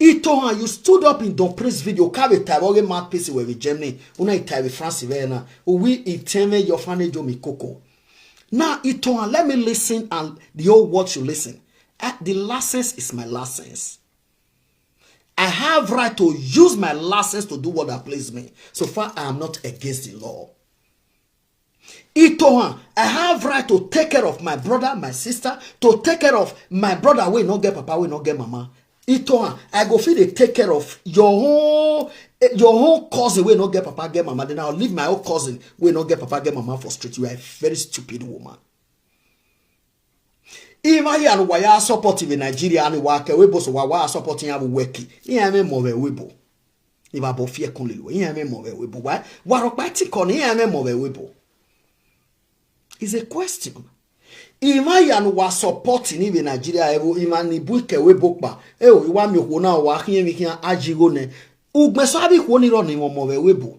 Itohan, you stood up in Don Prince video, ka vbe ta vbe ọghe mouthpiece wẹ vbe Germany, u na i ta vbe France vbe na, u wi itẹn mwẹ ye orphanage home koko. Now, Itohan, let me listen and the whole world should listen. Eh, the license is my license. I have right to use my license to do what that please me. So far, I am not against the law. Itohan, I have right to take care of my brother, my sister, to take care of my brother wey no get papa, wey no get mama. Itohan, I go fit dey take care of your own, eh, your own cousin wey no get papa get mama. Then I'll leave my own cousin wey no get papa get mama for street. You are a very stupid woman. Ima hia ne uwa ya support vbe Nigeria, ne uwa ke ẹvbo ebo sẹ, uwa wa support iran vbe uwu ẹki. Iran mwẹ emọ vbe ẹvbo ebo. Ivba bọ fi ẹkun lele uwa, iran mwẹ emọ vbe ẹvbo ebo. Wa, wa rhọkpa ẹtin kọ ne iran mwẹ emọ vbe ẹvbo ebo. Is a question. Ima hia ne uwa support ni vbe Nigeria, ẹvbo ima ni bu ke ẹvbo ebo kpa. Eo, I wa miẹn okhuo na, wa khiẹn emwi khian a yi igho nẹ. Ugbẹn sẹ avbe ikhuo ni rrọọ ne mwẹ emọ vbe ẹvbo ebo.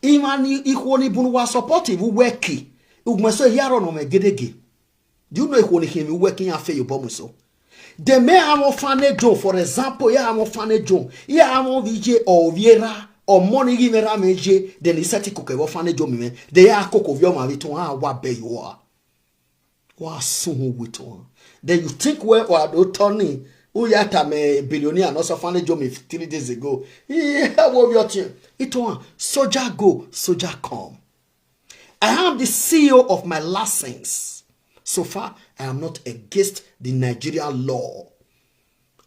Ima ni ikhuo ni bun uwa support vbe uwu ẹki. Ugbẹn sẹ ehia rrọọ ne ọ mwẹ gedege. Do you know ikhuo ni khian emwi uwu ẹki iran fe ye obọ mu eso? De mẹ a mwẹ orphanage home, for example, ya mwẹ orphanage home, ya mwẹ ovbi iye, ovbi erha, ọmọ ni ghi mwẹ erha mwẹ ye, then I sẹtin koko vbe orphanage home mwẹ, then ya koko ovbi ọmwa vbe itohan, a wa bẹ ye uwa. Wa sun uhunmwu itohan. Then you think wẹ wa do tọ ni, u ya tama billionaire ne ọ sẹ orphanage home three days ago. Iye wo ovbi ọtiẹn. Itohan, soldier go, soldier come. I am the C E O of my license. So far, I am not against the Nigerian law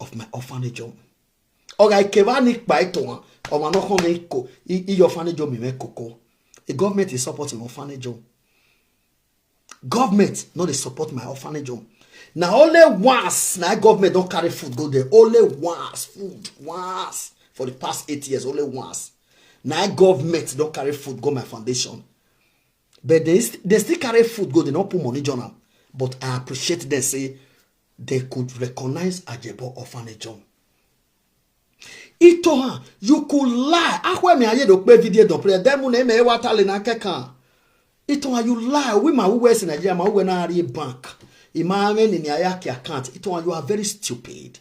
of my orphanage home. Ọ gha kevbe ni kpa itohan, ọmwa ne ọ khọn mwẹ ko, i, iye orphanage home mwẹ koko. The government is supporting orphanage home. Government no dey support my orphanage home. Na only once na government don carry food go there. Only once, food, once for the past eight years, only once. Na government don carry food go my foundation. But they, st- they still carry food go, they no put money join am. But I appreciate them say they could recognize Ajebo orphanage home. Itohan, you could lie. Akhwẹ mẹ a ye do kpe video don play. Dem ne mẹ wa ta le na kẹkan. Itohan, you lie. We ma wẹ si Nigeria, ma wẹ na rrie bank. I ma mwẹ nene a ya ke account. Itohan, you are very stupid.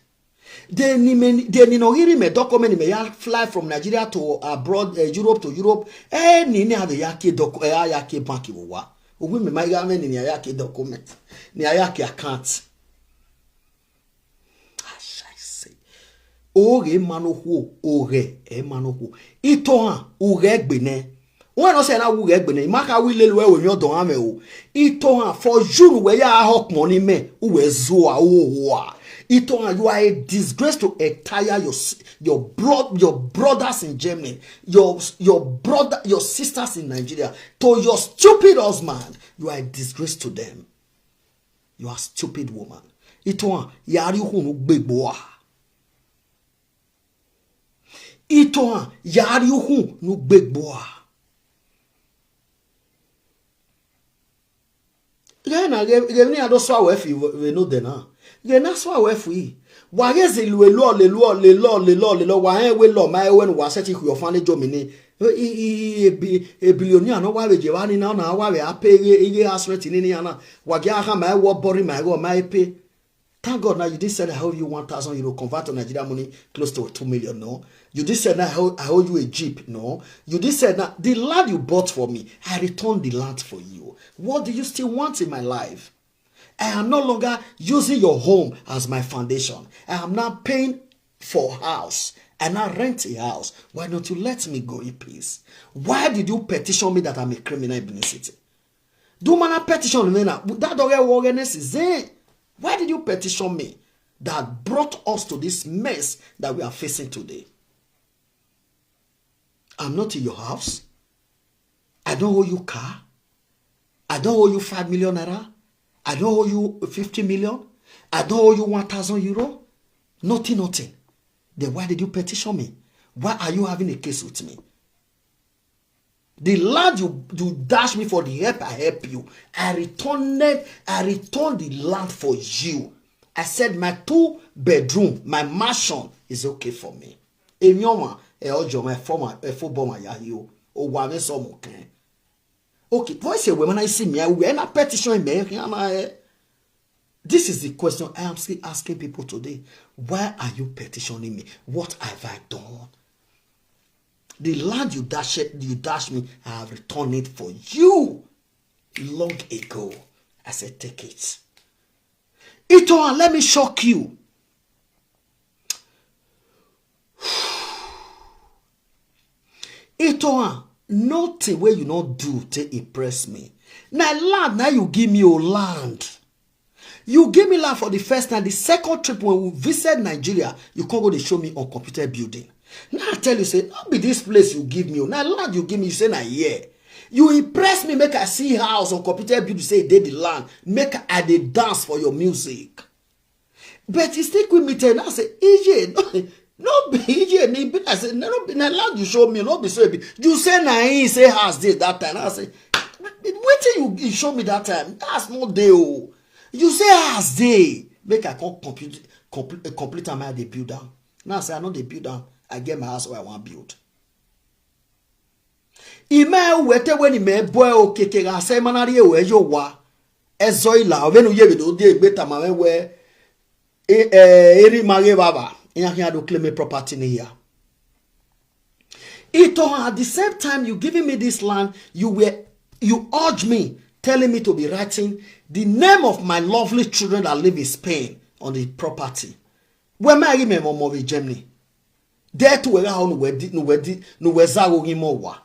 De ni mẹ, de ni nọ ghi rhie mẹ document ni mẹ ya fly from Nigeria to abroad, eh, Europe to Europe. Eh, ni ne a vbe ya ke doc-, eh, a ya ke bank vbe owa. Uwu mẹ ma gha mwẹ nene a ya ke document. Ni a ya ke account. Ashaise. Oghe ma ne okhuo, oghẹ ẹ ma ne okhuo. Itohan, ughẹ gbe nẹ. Wẹ nọ sẹ na wu ughẹ gbe nẹ, I ma kha wi lele uwẹ, wẹ emwi ọdọ gha mwẹ o. Itohan, for you ne uwẹ ya họkpọn ni mẹ, uwẹ zua, uhohoa. Itohan, you are a disgrace to entire your s- your blood, your brothers in Germany, your your brother, your sisters in Nigeria, to your stupid husband. You are a disgrace to them. You are stupid woman. Itohan, ya rrie ukhunmwu ne u gbe gbe ua. Itohan, ya rrie ukhunmwu ne u gbe gbe ua. Ghẹ na, ghẹ, ghẹ emwi ne iran do sua wẹ fi vbe, vbe ne odẹ na. Ghẹ na sua wẹ fi. Wa ghe ze lu elọ, lelọ, lelọ, lelọ, lelọ. Wa rẹn wẹ elọ ma ẹwẹ ne wa sẹtin khui orphanage home ni. E, e, e, e, bi-, e billionaire ne ọ wa vbe je evba ni na, ọ na wa vbe a pay ighe, ighe house rent ni, ni iran na. Wa gie a khama ẹre wọ bọrọ ima igho, ọ ma i pay. Thank God now you did said I owe you one thousand euro, convert to Nigeria money close to two million, no? You did said now I owe, I owe you a jeep, no? You did said now the land you bought for me, I return the land for you. What do you still want in my life? I am no longer using your home as my foundation. I am now paying for house. I now rent a house. Why don't you let me go in peace? Why did you petition me that I'm a criminal in Benin City? Do man a petition me now? That dog will organize is there. Why did you petition me that brought us to this mess that we are facing today? I'm not in your house. I don't owe you car. I don't owe you five million naira. I don't owe you fifty million. I don't owe you one thousand euro. Nothing, nothing. Then why did you petition me? Why are you having a case with me? The land you, you dash me for the help I help you, I returned, I returned the land for you. I said my two bedroom, my mansion is okay for me. Emwi ọmwa, ẹ ọjọ ọmwa, ẹfọ ọmwa, ẹfọ obọ ọmwa ya hio. Owa mwẹ sọ mu kẹn. Okay, voice ẹwẹ ma na isi mia, wẹ na petition mẹ khian na ẹ. This is the question I am still asking people today. Why are you petitioning me? What have I done? The land you dash it, you dash me, I have returned it for you long ago. I said, take it. Itohan, let me shock you. Itohan, nothing wey you no do take impress me. Na land na you give me o, land. You give me land for the first time. The second trip when we visit Nigeria, you come go dey show me uncompleted building. Now I tell you, say, no be this place you give me, o. Na land you give me, you say na here. You impress me, make I see house, uncompleted building, say e dey the land, make I dey dance for your music. But he still quit me tell now say, E J, no, no be E J, me be, I say, no, no be, na land you show me, no be so e be. You say na him say house dey that time. I say, wetin you, you show me that time? That's no dey o. You say house dey. Make I come complete, complete, complete am, I dey build am. Now I say, I no dey build am. I get my house where I wan build. Imẹ wẹ te wẹ ne imẹ bọ okiekie gha sẹ, ma na rhie ruẹ ye owa. Ẹzọ i la, ọ vbene u ye vbe do die egbe tama mwẹ wẹ, e, e, erha ima ghe evbavba, iran khian do claim property ni hia. Itohan, at the same time you giving me this land, you were, you urge me, telling me to be writing the name of my lovely children that live in Spain on the property. Wẹ ma ghi mẹ mwẹ ọmọ vbe Germany. Death wẹ gha ho ne uwẹ di, ne uwẹ di, ne uwẹ zagho ghi mọ owa.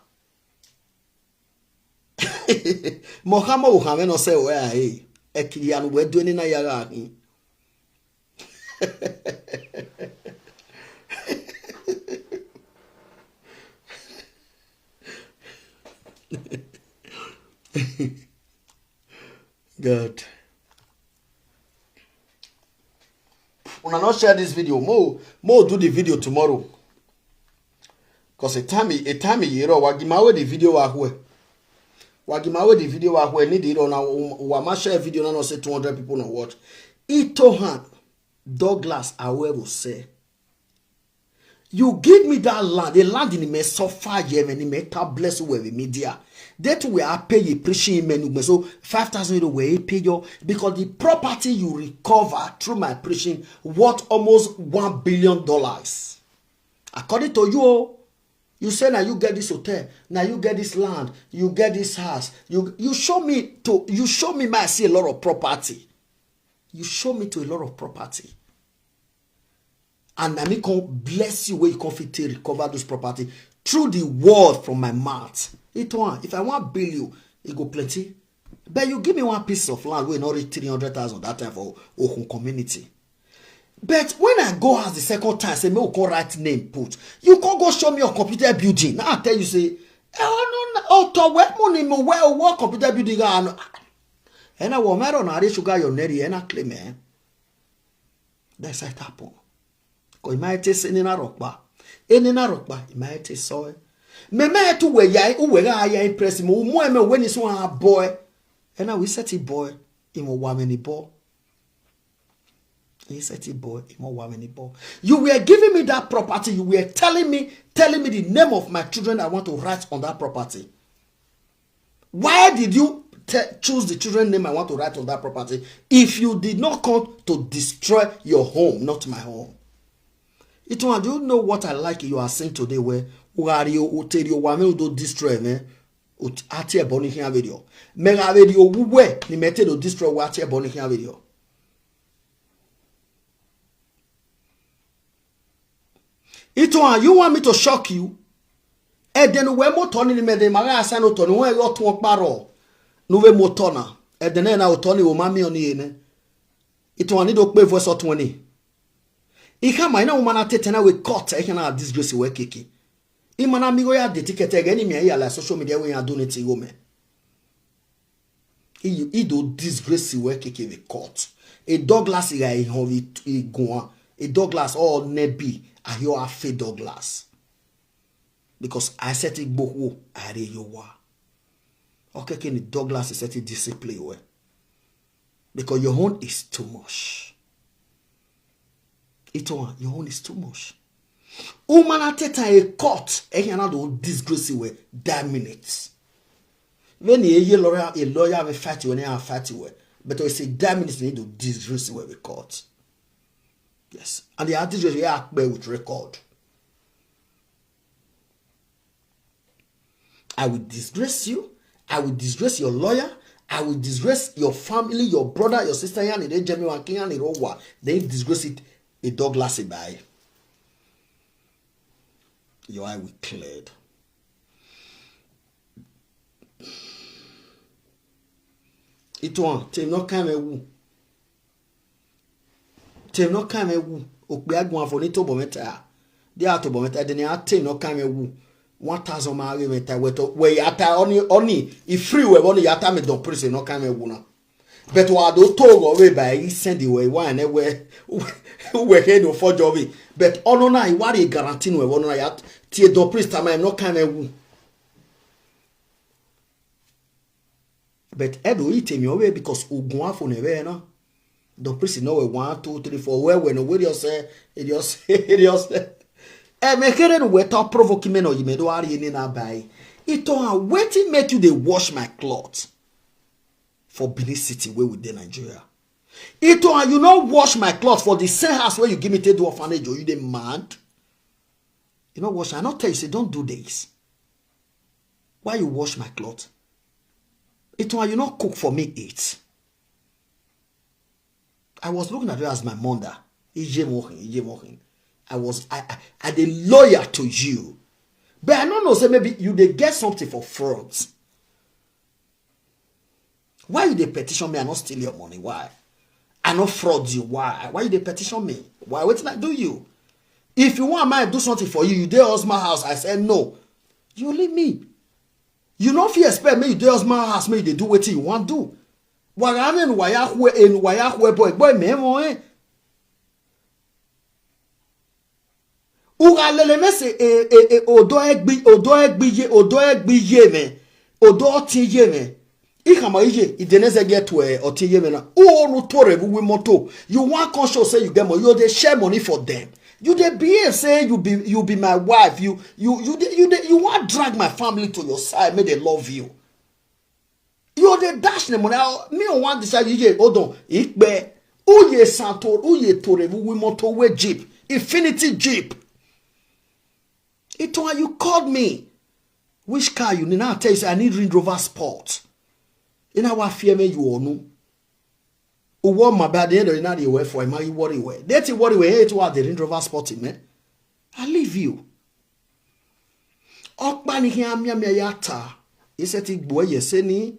Mẹ ọ khama ọvbokhan mwẹ ne ọ sẹ ruẹ ra re, ẹki hia ne uwẹ do nena ya gha khin. God. Una no share this video. Mo, mo do the video tomorrow. 'Cause a time, a time ye rọ, wa gi ma we the video wa khuẹ. Wa gi ma we the video wa khuẹ, ni di rọ na, wa ma share video na, no say two hundred people no watch. Itohan, Douglas, however, say, you give me that land, the land ni mẹ suffer ye, mwẹ ni mẹ ta bless wẹ vbe media. That we are pay ye preaching men, so five thousand euro we pay you because the property you recover through my preaching worth almost one billion dollars. According to you, oh, you say now you get this hotel, now you get this land, you get this house. You, you show me to, you show me my, I see a lot of property. You show me to a lot of property. And na me come bless you where you come fit take recover those property through the word from my mouth. Itohan, if I wan bill you, e go plenty. But you give me one piece of land wey no reach three hundred thousand that time for Okhun community. But when I go house the second time, say, "Me we come write name put." You come go show me your computer building. Now I tell you, say, "Eh, oh, no, no, oh, to where money mo, where, what computer building?" Ah, no. And I want my own, I sugar your neri, and I claim, eh. That's how it happen. 'Cause I might say, "Enena rokpa." Enena rokpa, I might say so. Me, me to where ya, who where I impress him, who more me when is one boy. And now we set it boy, him wa many boy. He said, "Hey, boy, him wa many boy." You were giving me that property. You were telling me, telling me the name of my children I want to write on that property. Why did you te-, choose the children name I want to write on that property if you did not come to destroy your home, not my home? Itohan, do you know what I like you are saying today? Where u gha rhie o, u te rhie owa mwẹ, u do destroy mwẹ, u t-, a tie ẹbọ ni khian vberriọ. Mẹ gha vbe rhie owa uwẹ, ne imẹ te do destroy uwẹ, a tie ẹbọ ni khian vberriọ. Itohan, you want me to shock you? Ẹdẹ ne uwẹ mu otọ ni, ne imẹ de ma gha sa ne otọ ni, wẹ ghe ọtuẹn ọkpa rrọọ ne u vbe mu otọ na. Ẹdẹ nẹ na otọ ni, wo ma miẹn ọnii re nẹ. Itohan, ni do kpe voice ọtuẹn ni. I khama, I na woman na te etẹn na wẹ court, ẹ khian na disgrace wẹ keke. I ma na miẹn igho ya de ticket ẹghẹ ne I miẹn ya la social media wẹ iran do ne te igho mẹ. I, I do disgrace wẹ keke vbe court. E Douglas gha e họn vbe iguan. E Douglas ọ nẹbi, a hia a fe Douglas. Because I set igbo khuo, I rhie ye owa. Ọ kẹkẹ ne Douglas set discipline wẹ. Because your own is too much. Itohan, your own is too much. U ma na te etẹn e court, ẹ khian na do disgrace wẹ that minute. Vbene e ye lawyer, a lawyer vbe fight wẹ, ne a fight wẹ. But it's a that minute ne do disgrace wẹ vbe court. Yes. And the disgrace we are clear with record. I will disgrace you. I will disgrace your lawyer. I will disgrace your family, your brother, your sister. Iran ni re Germany, wa ke iran ni re owa. Then disgrace it, a Douglas by. Your eye will cleared. Itohan, te no kind of who. Te emwi ne ọ kan mwẹ wu, okpia guan fo ne I tobọ mwẹ ta. Dia tobọ mwẹ ta, ẹdẹ ne a te emwi ne ọ kan mwẹ wu, one thousand ma ghe mwẹ ta, wẹ to, wẹ ya ta, ọni, ọni, I free wẹ vbe ọni ya ta mẹ Don Prince ne ọ kan mwẹ wu na. But wa do to ghe ọvbe ba I send wẹ, I wa nẹ wẹ, wẹ khe do fọjọ vbe. But ọnọna, I wa rhie guarantee nuẹ vbe ọnọna ya tie Don Prince tama emwi ne ọ kan mwẹ wu. But ẹdẹ ọ i te emwi ọvbehe because u guan fo ne ẹvbo na. Don Prince nọ wẹ one, two, three, four, wẹ wẹ ne uwẹ rhie ọsẹ, rhie ọsẹ, rhie ọsẹ. Ẹmwẹ kherhe ne uwẹ ta provoke mẹ nọ, yi mẹ do gha rhie nena ba ẹre. Itohan, wetin make you dey wash my cloth for Benin City wey we dey Nigeria? Itohan, you no wash my cloth for the same house wey you give me take do orphanage, or you dey mad? You no wash, I no tell you say don't do this. Why you wash my cloth? Itohan, you no cook for me eat. I was looking at you as my mother. Iye mo khin, iye mo khin. I was, I, I, I dey loyal to you. But I no know say maybe you dey get something for front. Why you dey petition me? I no steal your money. Why? I no fraud you. Why? Why you dey petition me? Why? Wetin I do you? If you want me do something for you, you dey husband house, I say no. You leave me. You no fit expect me you dey husband house, me you dey do wetin you wan do. Wa gha mwẹ ne uwa ya khue, enu uwa ya khue boy, boy, mẹ ẹmwẹ ọnrẹn. U gha lele mwẹ sẹ, e, e, e, odọ ẹgbe, odọ ẹgbe iye, odọ ẹgbe iye mwẹ, odọ ọtiẹn iye mwẹ. I khama iye, I de ne zẹgiẹ tuẹ ọtiẹn iye mwẹ na. U ru to rre vbe uwu imọto. You wan come show say you get money, you dey share money for them. You dey behave say you be, you be my wife. You, you, you dey, you dey, you wan drag my family to your side, make they love you. You dey dash the money. Ah, me, I wan decide, iye, hold on, ikpe. U ye santo, u ye to rre vbe uwu imọto, uwu jeep, Infiniti jeep. Itohan, you called me. Which car you need? Now I tell you say I need Range Rover Sport. I na wa fear me you onu. Uwọ ma ba de ndo na rhie wẹ fo, I ma ghi worry wẹ. De te worry wẹ, he to wa de Range Rover Sport, man. I leave you. Ọkpa ni khian mianmian ya ta, I sẹtin gbe uẹ ye ẹse ni.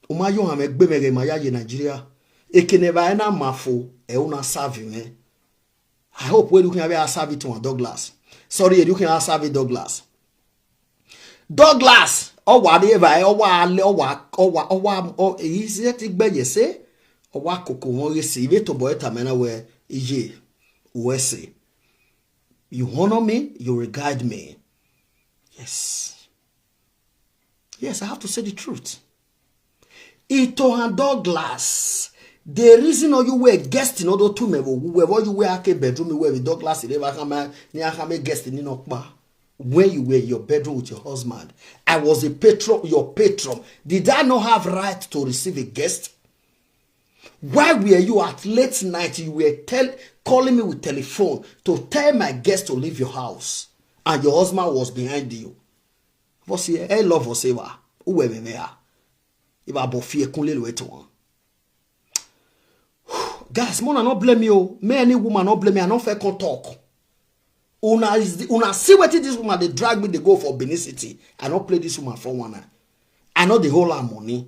U ma yo ohanmwẹ gbe mwẹ ghe ma ya ye Nigeria. Eke ne evbare na ma fo, ẹ u na serve mwẹ. I hope wẹ erriọ u khian vbe a serve Itohan Douglas. Sorry, erriọ u khian a serve Douglas. Douglas, ọ wa rri evbare, ọ wa lẹ, ọ wa, ọ wa, ọ wa, ọ, I sẹtin gbe ye ẹse, ọ wa koko mwẹ ghe ẹse, I vbe tobọ ẹre tama na wẹ, iye, u ẹse. You honor me, you regard me. Yes. Yes, I have to say the truth. Itohan Douglas, the reason all you were guest in order to me, wherever you were, ake bedroom, where with Douglas, he never come out, ni a come guest in Inokpa. When you were in your bedroom with your husband, I was a patron, your patron. Did I not have right to receive a guest? Why were you at late night? You were tell, calling me with telephone to tell my guest to leave your house, and your husband was behind you. Vbọsiẹ, ẹ love us eva, uwẹ vbe mwẹ ra? Eva bọ fi ẹkun lele wẹ tuan. Guys, mona no blame me o. Me, any woman no blame me. I no fit come talk. Una is the, una see wetin this woman dey drag me dey go for Benin City. I no play this woman for one night. I no dey hold her money.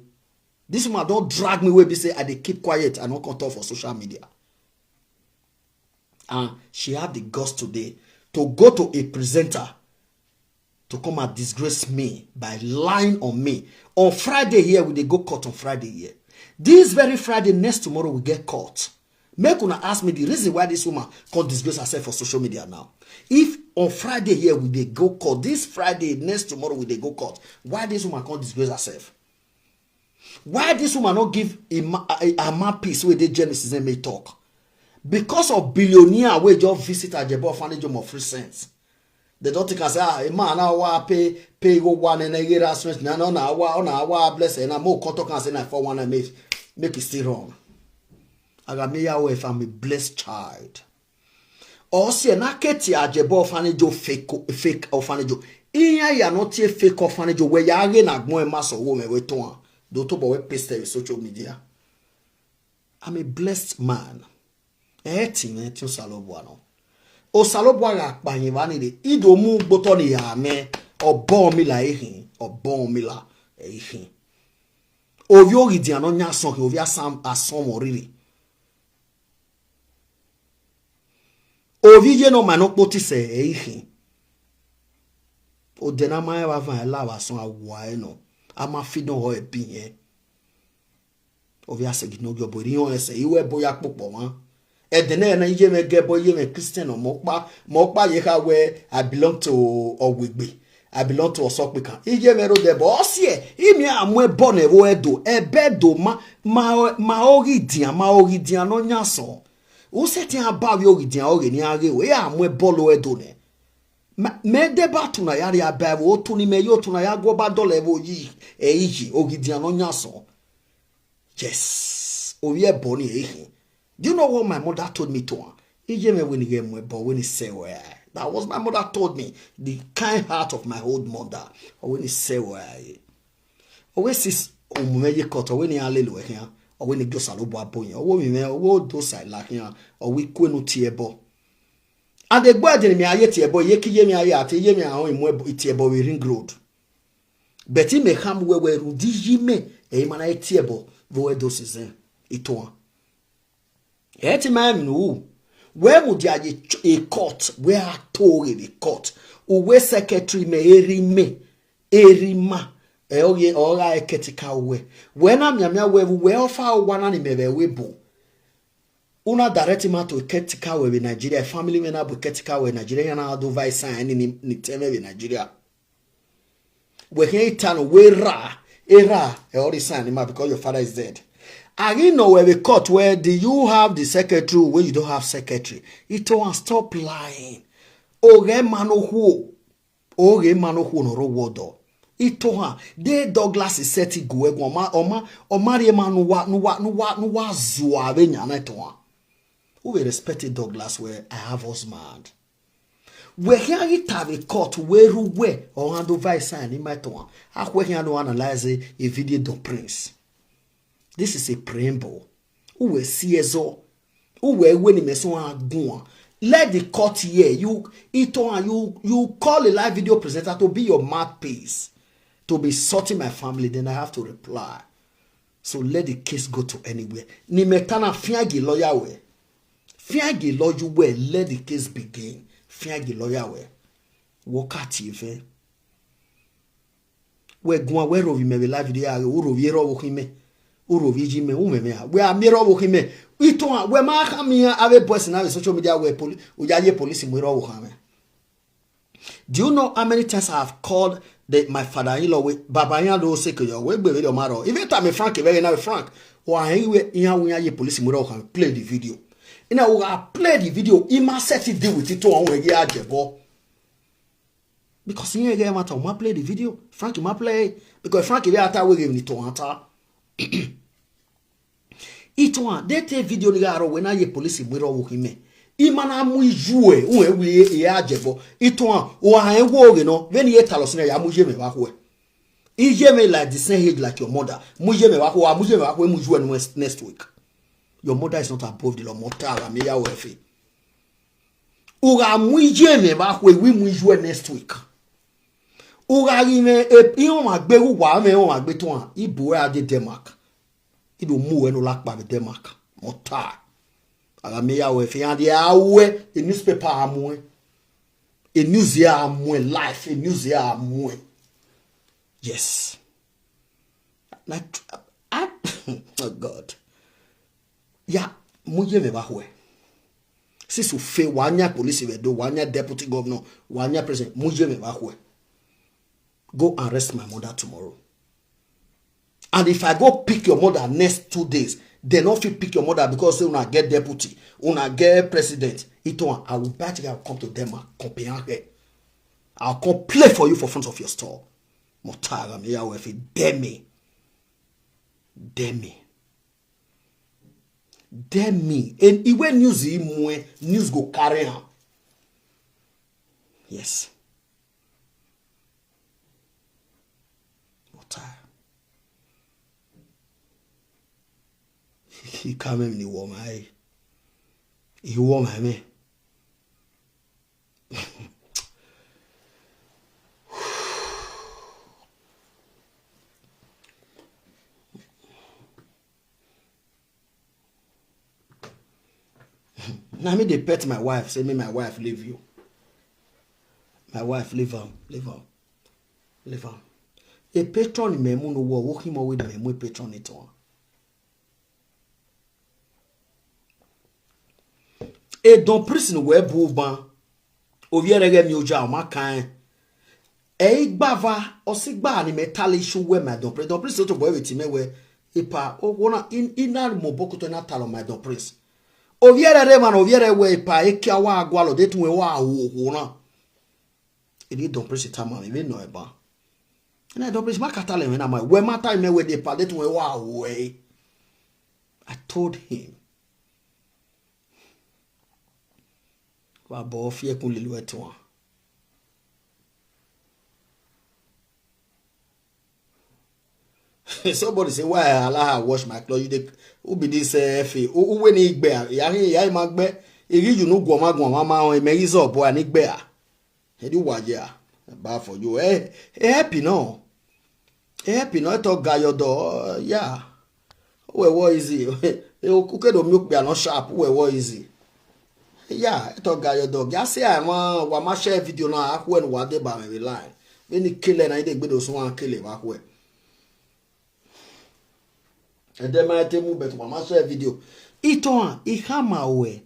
This woman don drag me wey be say I dey keep quiet. I no come talk for social media. And she have the guts today to go to a presenter to come and disgrace me by lying on me. On Friday here, we dey go court on Friday here. This very Friday, next tomorrow, we get court. Make una ask me the reason why this woman come disgrace herself for social media now. If on Friday here, we dey go court, this Friday, next tomorrow, we dey go court, why this woman come disgrace herself? Why this woman no give a ma-, a, a man peace wey dey Genesis and make talk? Because of billionaire wey just visit Ajebo Orphanage Home of recent. They don think am say, ah, a man na wa pay, pay go one and get harassment. Na, no, na wa, na wa bless her. Na mo come talk am say na four one nine make, make it still wrong. Agamiyawe, if I'm a blessed child. Or say na keti Ajebo Orphanage, fake, fake orphanage. Iran ya no tie fake orphanage. Wẹ ya ghe na gbọn ma sọ wo mẹ wẹ tuan. Do tobọ wẹ paste vbe social media. I'm a blessed man. Ẹ ti mwẹ ti Osanobua nọ. Osanobua gha kpa yin vba ni re, I do mu gbe otọ ni ya mwẹ, ọbọ mi la ẹre khin, ọbọ mi la ẹre khin. Ovbi oghidian ne ọ yan asọn khin, ovbi asọn, asọn mwẹ rhirhi. Ovbi iye ne ọ ma ne ọ kpotọ isẹ ẹ i khin. Odẹ ne a ma rẹn vbe avan, ẹ la vbe asọn, a wa ẹre nọ, a ma fi nọ họ ẹbe irẹn. Ovbi asẹ ghi ne ọ gie ọbo, erriọ rẹn sẹ, I ru ẹbọ ya kpokpọ mwa. Ẹdẹ nẹ na, iye mwẹ gẹ ẹbọ, iye mwẹ Christian nọ, mẹ ọkpa, mẹ ọkpa ye kha wẹ I belong to Ọwegbe, I belong to Ọsọkpekan. Iye mwẹ rode ẹbọ, ọ siẹ, I miẹn a mu ẹbọ ne ẹvbo Ẹdo, ẹbọ Ẹdo ma, ma, ma Oghidian, ma Oghidian ne ọ yan asọn. U sẹtin a ba vbe Oghidian ọghe ne iran ghe ru, iran mu ẹbọ lo Ẹdo nẹ. Mẹ, mẹ deba otu na ya rhie aba ẹvbo, otu ni mẹ ye, otu na ya gu ọba dọlọ ẹvbo yi, ẹ i yi, Oghidian ne ọ yan asọn. Yes, ovbi ẹbọ ni ẹ i khin. Do you know what my mother told me to am? Iye mwẹ wẹ ne I ghẹ mu ẹbọ, wẹ ne I sẹ ruẹ. That was my mother told me, the kind heart of my old mother. Ọ wẹ ne I sẹ ruẹ. Ọ wẹ since u mu mwẹ ye court, ọ wẹ ne iran lele uẹ khian, ọ wẹ ne I gie Osanobua bọ yẹn. Ọ wẹ ovbi mwẹ, ọ wẹ Odosaila khian, ọ wẹ I kue ne u tie ẹbọ. And egbe ẹdẹ ne mẹ a ye tie ẹbọ, iye ke iye mwẹ a ye a te iye mwẹ a họn mu ẹbọ, tie ẹbọ vbe Ring Road. But imẹ khama uwẹ wẹ rhunmwuda iye mwẹ, ẹ i ma na tie ẹbọ vbe Edo season, I to an. Ẹ te ma rẹn emwi ne u ru, wẹ mudia ye ch-, e court, wẹ a to ghe vbe court. Uwẹ secretary mẹ, erha imẹ, erha ima, ẹ ọ ghi, ọ gha ẹkẹtẹka uwẹ. Wẹ na mianmian wẹ vbe uwẹ ọfa owa na ni mẹ vbe ẹvbo ebo. U na direct ima to ẹkẹtẹka uwẹ vbe Nigeria, family mwẹ na bu ẹkẹtẹka uwẹ Nigeria, iran na do va sign ni, ni, ni tẹ mwẹ vbe Nigeria. Wẹ khian i ta nọ wẹ erha, erha, ẹ ọre sign ima because your father is dead. A ghi nọ wẹ vbe court wẹ, do you have the secretary? Wẹ you don't have secretary. I to an, stop lying. Oghẹ ma ne okhuo, oghẹ ma ne okhuo ne ọ rre owa ọdọ. I to an, de Douglas sẹtin gu ẹguọn, ọ ma, ọ ma, ọ ma rhie ma ne uwa, ne uwa, ne uwa, ne uwa zua vbe yan na, I to an. U vbe respect Douglas wẹ, I have husband. Wẹ khian ghi ta vbe court wẹ erha uwẹ ọ gha do va sign ni ima, I to an. Akhuẹ khian do analyze e video Don Prince. This is a preamble. Uwẹ si ẹzọ. Uwẹ wẹ ne imẹ suẹn guan. Let the court hear you. I to an, you, you call a live video presenter to be your mouthpiece, to be insulting my family, then I have to reply. So let the case go to anywhere. Ne imẹ ta na, fian gie lawyer wẹ. Fian gie lawyer wẹ, let the case begin. Fian gie lawyer wẹ. Wẹ ọ ka tie vẹ. Wẹ guan wẹ rhovbi mẹ vbe live video ya ghe, u rhovbi erha ọvbokhan mẹ, u rhovbi iye mẹ, u mwẹ mwẹ a. Wẹ a miẹn erha ọvbokhan mẹ. I to an, wẹ ma khama iran avbe boys na vbe social media wẹ poli-, u ya ye police mu erha ọvbokhan mwẹ. Do you know how many times I have called the, my father-in-law wẹ, baba iran do seke yọ, wẹ egbe vberriọ ma rrọọ. Even tama Frank vbe ẹghẹ na, wẹ Frank, wa rẹn wẹ iran wẹ iran ye police mu erha ọvbokhan mwẹ, play the video. Ina u gha play the video, I ma sẹtin deal with it, to an wẹ ghi a jẹbọ. Because iran ghẹ ẹmwata, u ma play the video. Frank ma play, because Frank vbe a ta wẹ ghe emwi ne I to an ta. I to an, de te video ni gha rrọọ wẹ na ye police mu erha ọvbokhan mẹ. I ma na mu iyuẹ, u rẹn wẹ e a jẹbọ. I to an, u gha rẹn wẹ oghẹ nọ, vbene I ye talọ sin na, ya mu iye mwẹ vbe akhuẹ. Iye mwẹ like the same age like your mother. Mu iye mwẹ vbe akhuẹ, a mu iye mwẹ vbe akhuẹ, mu iyuẹ ne next week. Your mother is not above the law, mẹ ọ ta, gha miẹn ya wẹ ẹfe. U gha mu iye mwẹ vbe akhuẹ, I wi mu iyuẹ next week. U gha ghi mwẹ, e, iran ọmwa gbe, uwa mwẹ iran ọmwa gbe, to an, I bu uẹ a de Denmark. I do mu uẹ ne olakpa vbe Denmark. Mẹ ọ ta. A gha miẹn ya wẹ ẹfe, iran dia ruẹ, e newspaper a muẹn. E news a muẹn live, e news a muẹn. Yes. Like, I, oh God. Ya, mu iye mwẹ vbe akhuẹ. Since u fe, wa yan police vbe Ẹdo, wa yan deputy governor, wa yan president, mu iye mwẹ vbe akhuẹ. Go arrest my mother tomorrow. And if I go pick your mother next two days, they no fit pick your mother because say una get deputy, una get president. I to an, I will bite you, I will come to Denmark, compare her. I'll come play for you for front of your store. Mẹ ọ ta, gha miẹn ya wẹ ẹfe, demi. Demi. Demi. And iwe news i muẹn, news go carry am. Yes. Mẹ ọ ta. I ka mwẹ emwi ne I wọ ma ẹre. I wọ ma ẹmwẹ. Na me dey pet my wife, say make my wife leave you. My wife, leave am, leave am, leave am. A patron mẹ mu ne uwẹ, ọvbokhan imẹ wẹ ne mẹ mu a patron ne tuan. Edon Prince ne uwẹ bu ban, ovbi ẹre ghẹ miẹn oja, ọ ma kan rẹn. Ẹ i gba va, ọ si gba ni mẹ tale isu wẹ ma Edon Prince. Edon Prince tobọ vbe ti mẹ wẹ, epa, okhuo na, I, I na mu obọ kotọ, I na talọ ma Edon Prince. Ovbi ẹre rre emwa ne ovbi ẹre wẹ epa, ekia wa gualọ, de tuẹn wa ru okhuo na. Eni Edon Prince tama mwẹ vbene ọ ba. Na Edon Prince, ma ka talẹ mwẹ na ma, wẹ ma tama mẹ wẹ de epa, de tuẹn wa ru ẹre. I told him. Wa bọ fi ẹkun lele uẹ tuan. Somebody say, "Why I allow her wash my clothes?" You dey, who be this, eh, Efe? Who, who when he gbe? Ya he, ya ma gbe. Igi you no guọma guọma ma on, me is up boy, ni gbe a. He do wa ya. Bad for you. Eh, eh, happy no. Eh, happy no. Eto ga your door. Yeah. Uwẹ wọ easy. Uke do mi okpia no sharp. Uwẹ wọ easy. Yeah, eto ga your door. Ya say I ma, wa ma share video na, akhuẹ ne wa deba mwẹ vbe line. Vbene I kele na, I de gbe do suẹn kele vbe akhuẹ. Ẹdẹ ma te mu, but wa ma share video. Itohan, I khama ruẹ.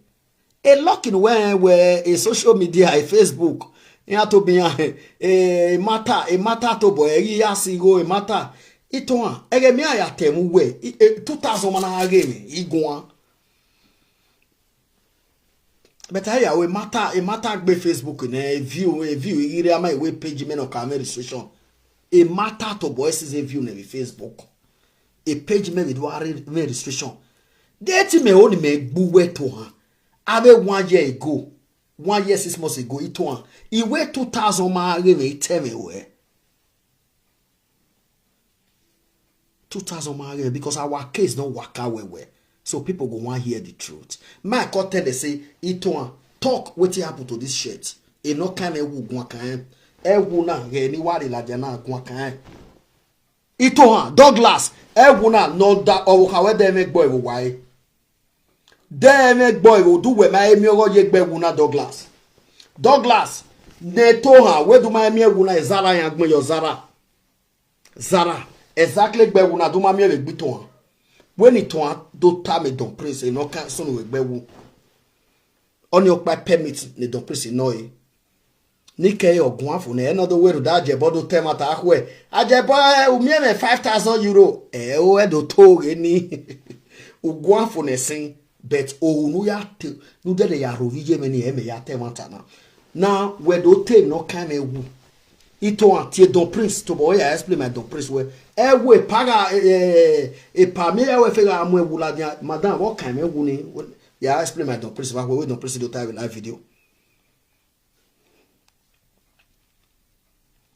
E lucky ne uwẹ rẹn wẹ e social media, e Facebook, iran tobọ iran, e matter, e matter tobọ ẹre, I ghi ya si igho e matter. Itohan, ẹghẹ mẹ iran ya tẹ ẹmwẹ uwẹ, i, e, two thousand ma na gha ghe mwẹ, I guan. But a ya ru e matter, e matter gbe Facebook nẹ, e view, e view i ghi rre ama iwe page mẹ ne ọ ka mwẹ registration. E matter tobọ ẹre since e view nẹ vbe Facebook. E page mẹ vbe do gha rre mwẹ registration. De te imẹ ho ne imẹ gbe uwẹ Itohan. Avbe one year ago, one year, six months ago, Itohan, I wẹ two thousand ma ghe mwẹ, I tẹ mwẹ ruẹ. Two thousand ma ghe, because our case don waka well well. So people go wan hear the truth. Mike come tell them say, Itohan, talk wetin happen to this shirt. E no kind of ẹwu guan kan. Ẹwu na ghe ni wa rre ladian na guan kan. Itohan, Douglas, ẹwu na nọ da ọvbokhan wẹ dẹ mwẹ gbe ẹvbo wa re. Dẹ mwẹ gbe ẹvbo du wẹ ma miẹn ọghọ ye gbe ẹwu na, Douglas. Douglas, ne Itohan, wẹ du ma miẹn ẹwu na, Zara yan gbẹn yọ Zara. Zara, exactly gbe ẹwu na du ma miẹn vbe gbe Itohan. Wẹ ne Itohan do tama Don Prince, ne ọ ka sunu vbe gbe ẹwu. Ọnii ọkpa permit ne Don Prince nọ ẹre. Ne I ke re ọguan fo nẹ, ẹ nọ do wẹ rhunmwuda Ajebọ do ta ẹmwata khuẹ. Ajebọ, ẹ, u miẹn mwẹ five thousand euro. Ẹ o, ẹ do to ghe ni. Uguan fo nẹ sin, but ohu ne u ya te, ne u dẹdẹ ya rho vbe iye mwẹ ni, ẹ mẹ ya ta ẹmwata na. Na wẹ do te ne ọ kan mwẹ wu. Itohan tie Don Prince, tobọ wẹ ya explain ma Don Prince wẹ, ẹ wo epa gha, ẹ, ẹ, epa miẹn ya wẹ fe gha mu ẹwu ladian, madam, vbe ọ kan mwẹ wu ni, ya explain ma Don Prince vbe akhuẹ, wẹ Don Prince do ta vbe live video.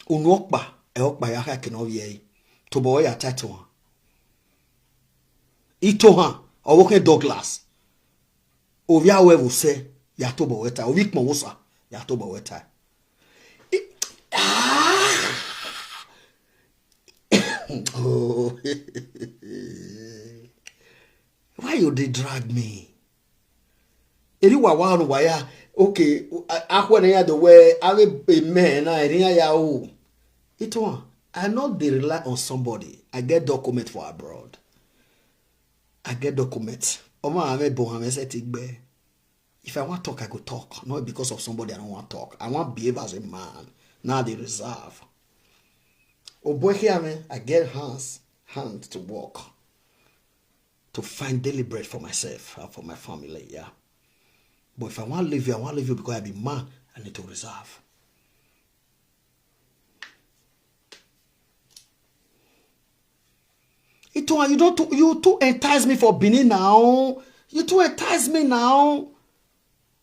Unu ọkpa, ẹ ọkpa ya kha eke ne ọ vbiẹ ẹre, tobọ wẹ ya ta Itohan. Itohan, ọvbokhan Douglas, ovbi aro ẹvbo sẹ, ya tobọ wẹ ta, ovbi ikpọnmwẹ Osa, ya tobọ wẹ ta. I, ah! Oh. Why you dey drag me? Eri wa wa nu wa ya, okay, a, akhuẹ ne ya do wẹ, avbe imẹ na, eri ya ya o. Itohan, I no dey rely on somebody. I get document for abroad. I get document. Ọmọ mwẹ ebo hama sẹ ti gbe. If I wan talk, I go talk. Not because of somebody I don't want talk. I wan behave as a man. Now they reserve. Oboy here, man, I get hands, hand to work, to find daily bread for myself and for my family, yeah. But if I wan leave you, I wan leave you because I be man, I need to reserve. Itohan, you don't too, you too entice me for Benin now. You too entice me now.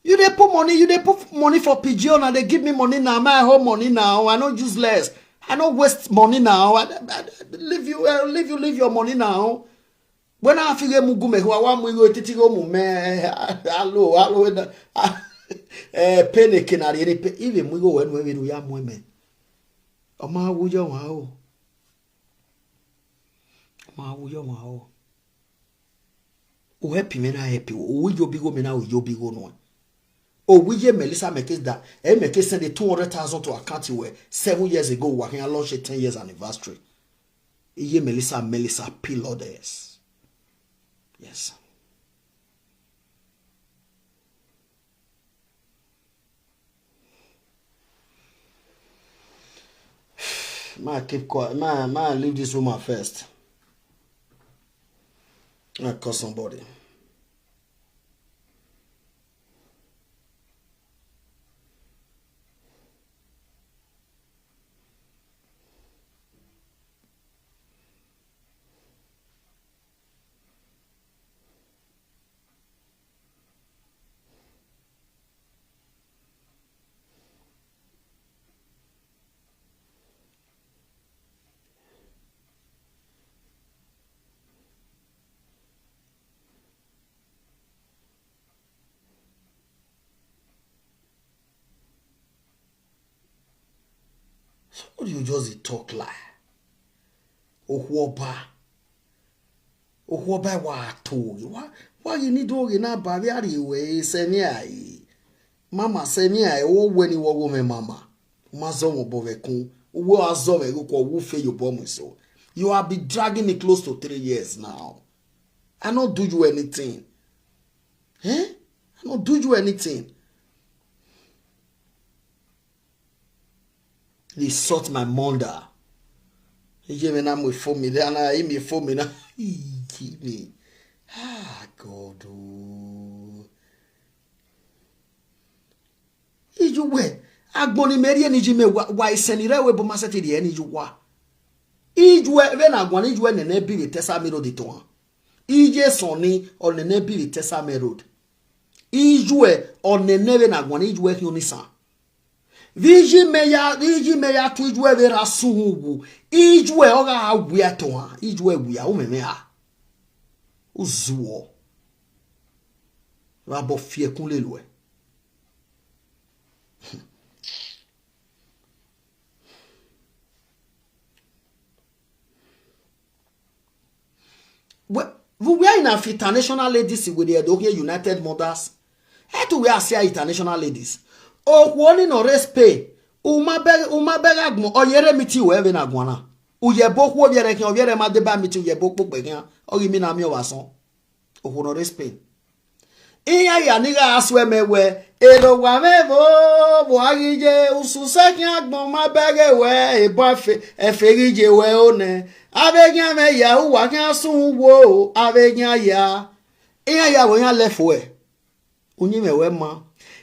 You dey put money, you dey put money for P G O now, they give me money now, my whole money now. I no useless. I no waste money now. I, I, I leave you, I leave you, leave your money now. When I feel mu gu me, who I want mu you titi go mu me. Hello, hello. Eh, pay ne kenari any pay. Even mu go when we do ya mu me. Ọmọ awuyọ wan o. Ọmọ awuyọ wan o. U help me na help you. U yo bi go me na, u yo bi go no. Owiye Melissa Mekeda, eh, Mekeda send two hundred thousand to account wẹ seven years ago, wa khian launch a ten years anniversary. Iye Melissa, Melissa P Lourdes. Yes. Ma keep quiet. Ma, ma leave this woman first. I call somebody. Somebody will just dey talk lie. Okhuo ọba. Okhuo ọba wa to ghe. Wa, wa ghi ni do ghe na ba vbe a rrie wẹ sẹ emwi a re. Mama sẹ emwi a re, wo wẹ ni wọ gho mwẹ mama. U ma zọ mwẹ obọ vbe ẹkun. Uwẹ a zọ mwẹ ghe okuọ, wu fe ye obọ mu eso. You have been dragging me close to three years now. I no do you anything. Eh? I no do you anything. They sort my monder. Iye mwẹ na mu efo mi, de ana i mi efo mi na. Iye mwẹ. Ah, God o. Iye uwẹ, agbọn ni mẹ rhie ne iye mwẹ wa, wa isẹn ni rre ẹvbo ebo ma sẹtin rhie ne iye uwa. Iye uwẹ vbene a guan, iye uwẹ nene bi vbe Tẹsame Road tohan. Iye Sọnni, ọ nene bi vbe Tẹsame Road. Iye uwẹ, ọ nene vbene a guan, iye uwẹ khian onisan. Vbe iye mẹ ya, vbe iye mẹ ya tu iye uwẹ vbe ra sun uwu, iye uwẹ ọ gha wia tohan, iye uwẹ wia, u mwẹ mwẹ a. U zuọ. Vbe abọ fi ẹkun lele uẹ. Wẹ, vbe uwẹ na fi international ladies wẹ rhie do khian United Mothers? Ẹ tu wẹ a sia international ladies. Okhuo ni nọ rre Spain, u ma bẹghe, u ma bẹghe agbọn, ọ ye rre meeting wẹ vbene a guan na. U ye ẹbọ okhuo ovbi ẹre khian, ovbi ẹre ma deba meeting, u ye ẹbọ okpokpe khian, ọ ghi mina miẹn ọvbasọn. Okhuo nọ rre Spain. Iran hia ni gha suẹ mẹ wẹ, erha owa mwẹ vbo, vbo a ghi ye, ususẹ khian agbọn ma bẹghe wẹ, ebọ ẹfe, ẹfe ghi ye wẹ o nẹ. Avbe eghian mwẹ hia, uwa khian sun wo, avbe eghian hia. Iran hia vbe iran lẹ fo ẹ. Uyinmwẹ wẹ ma.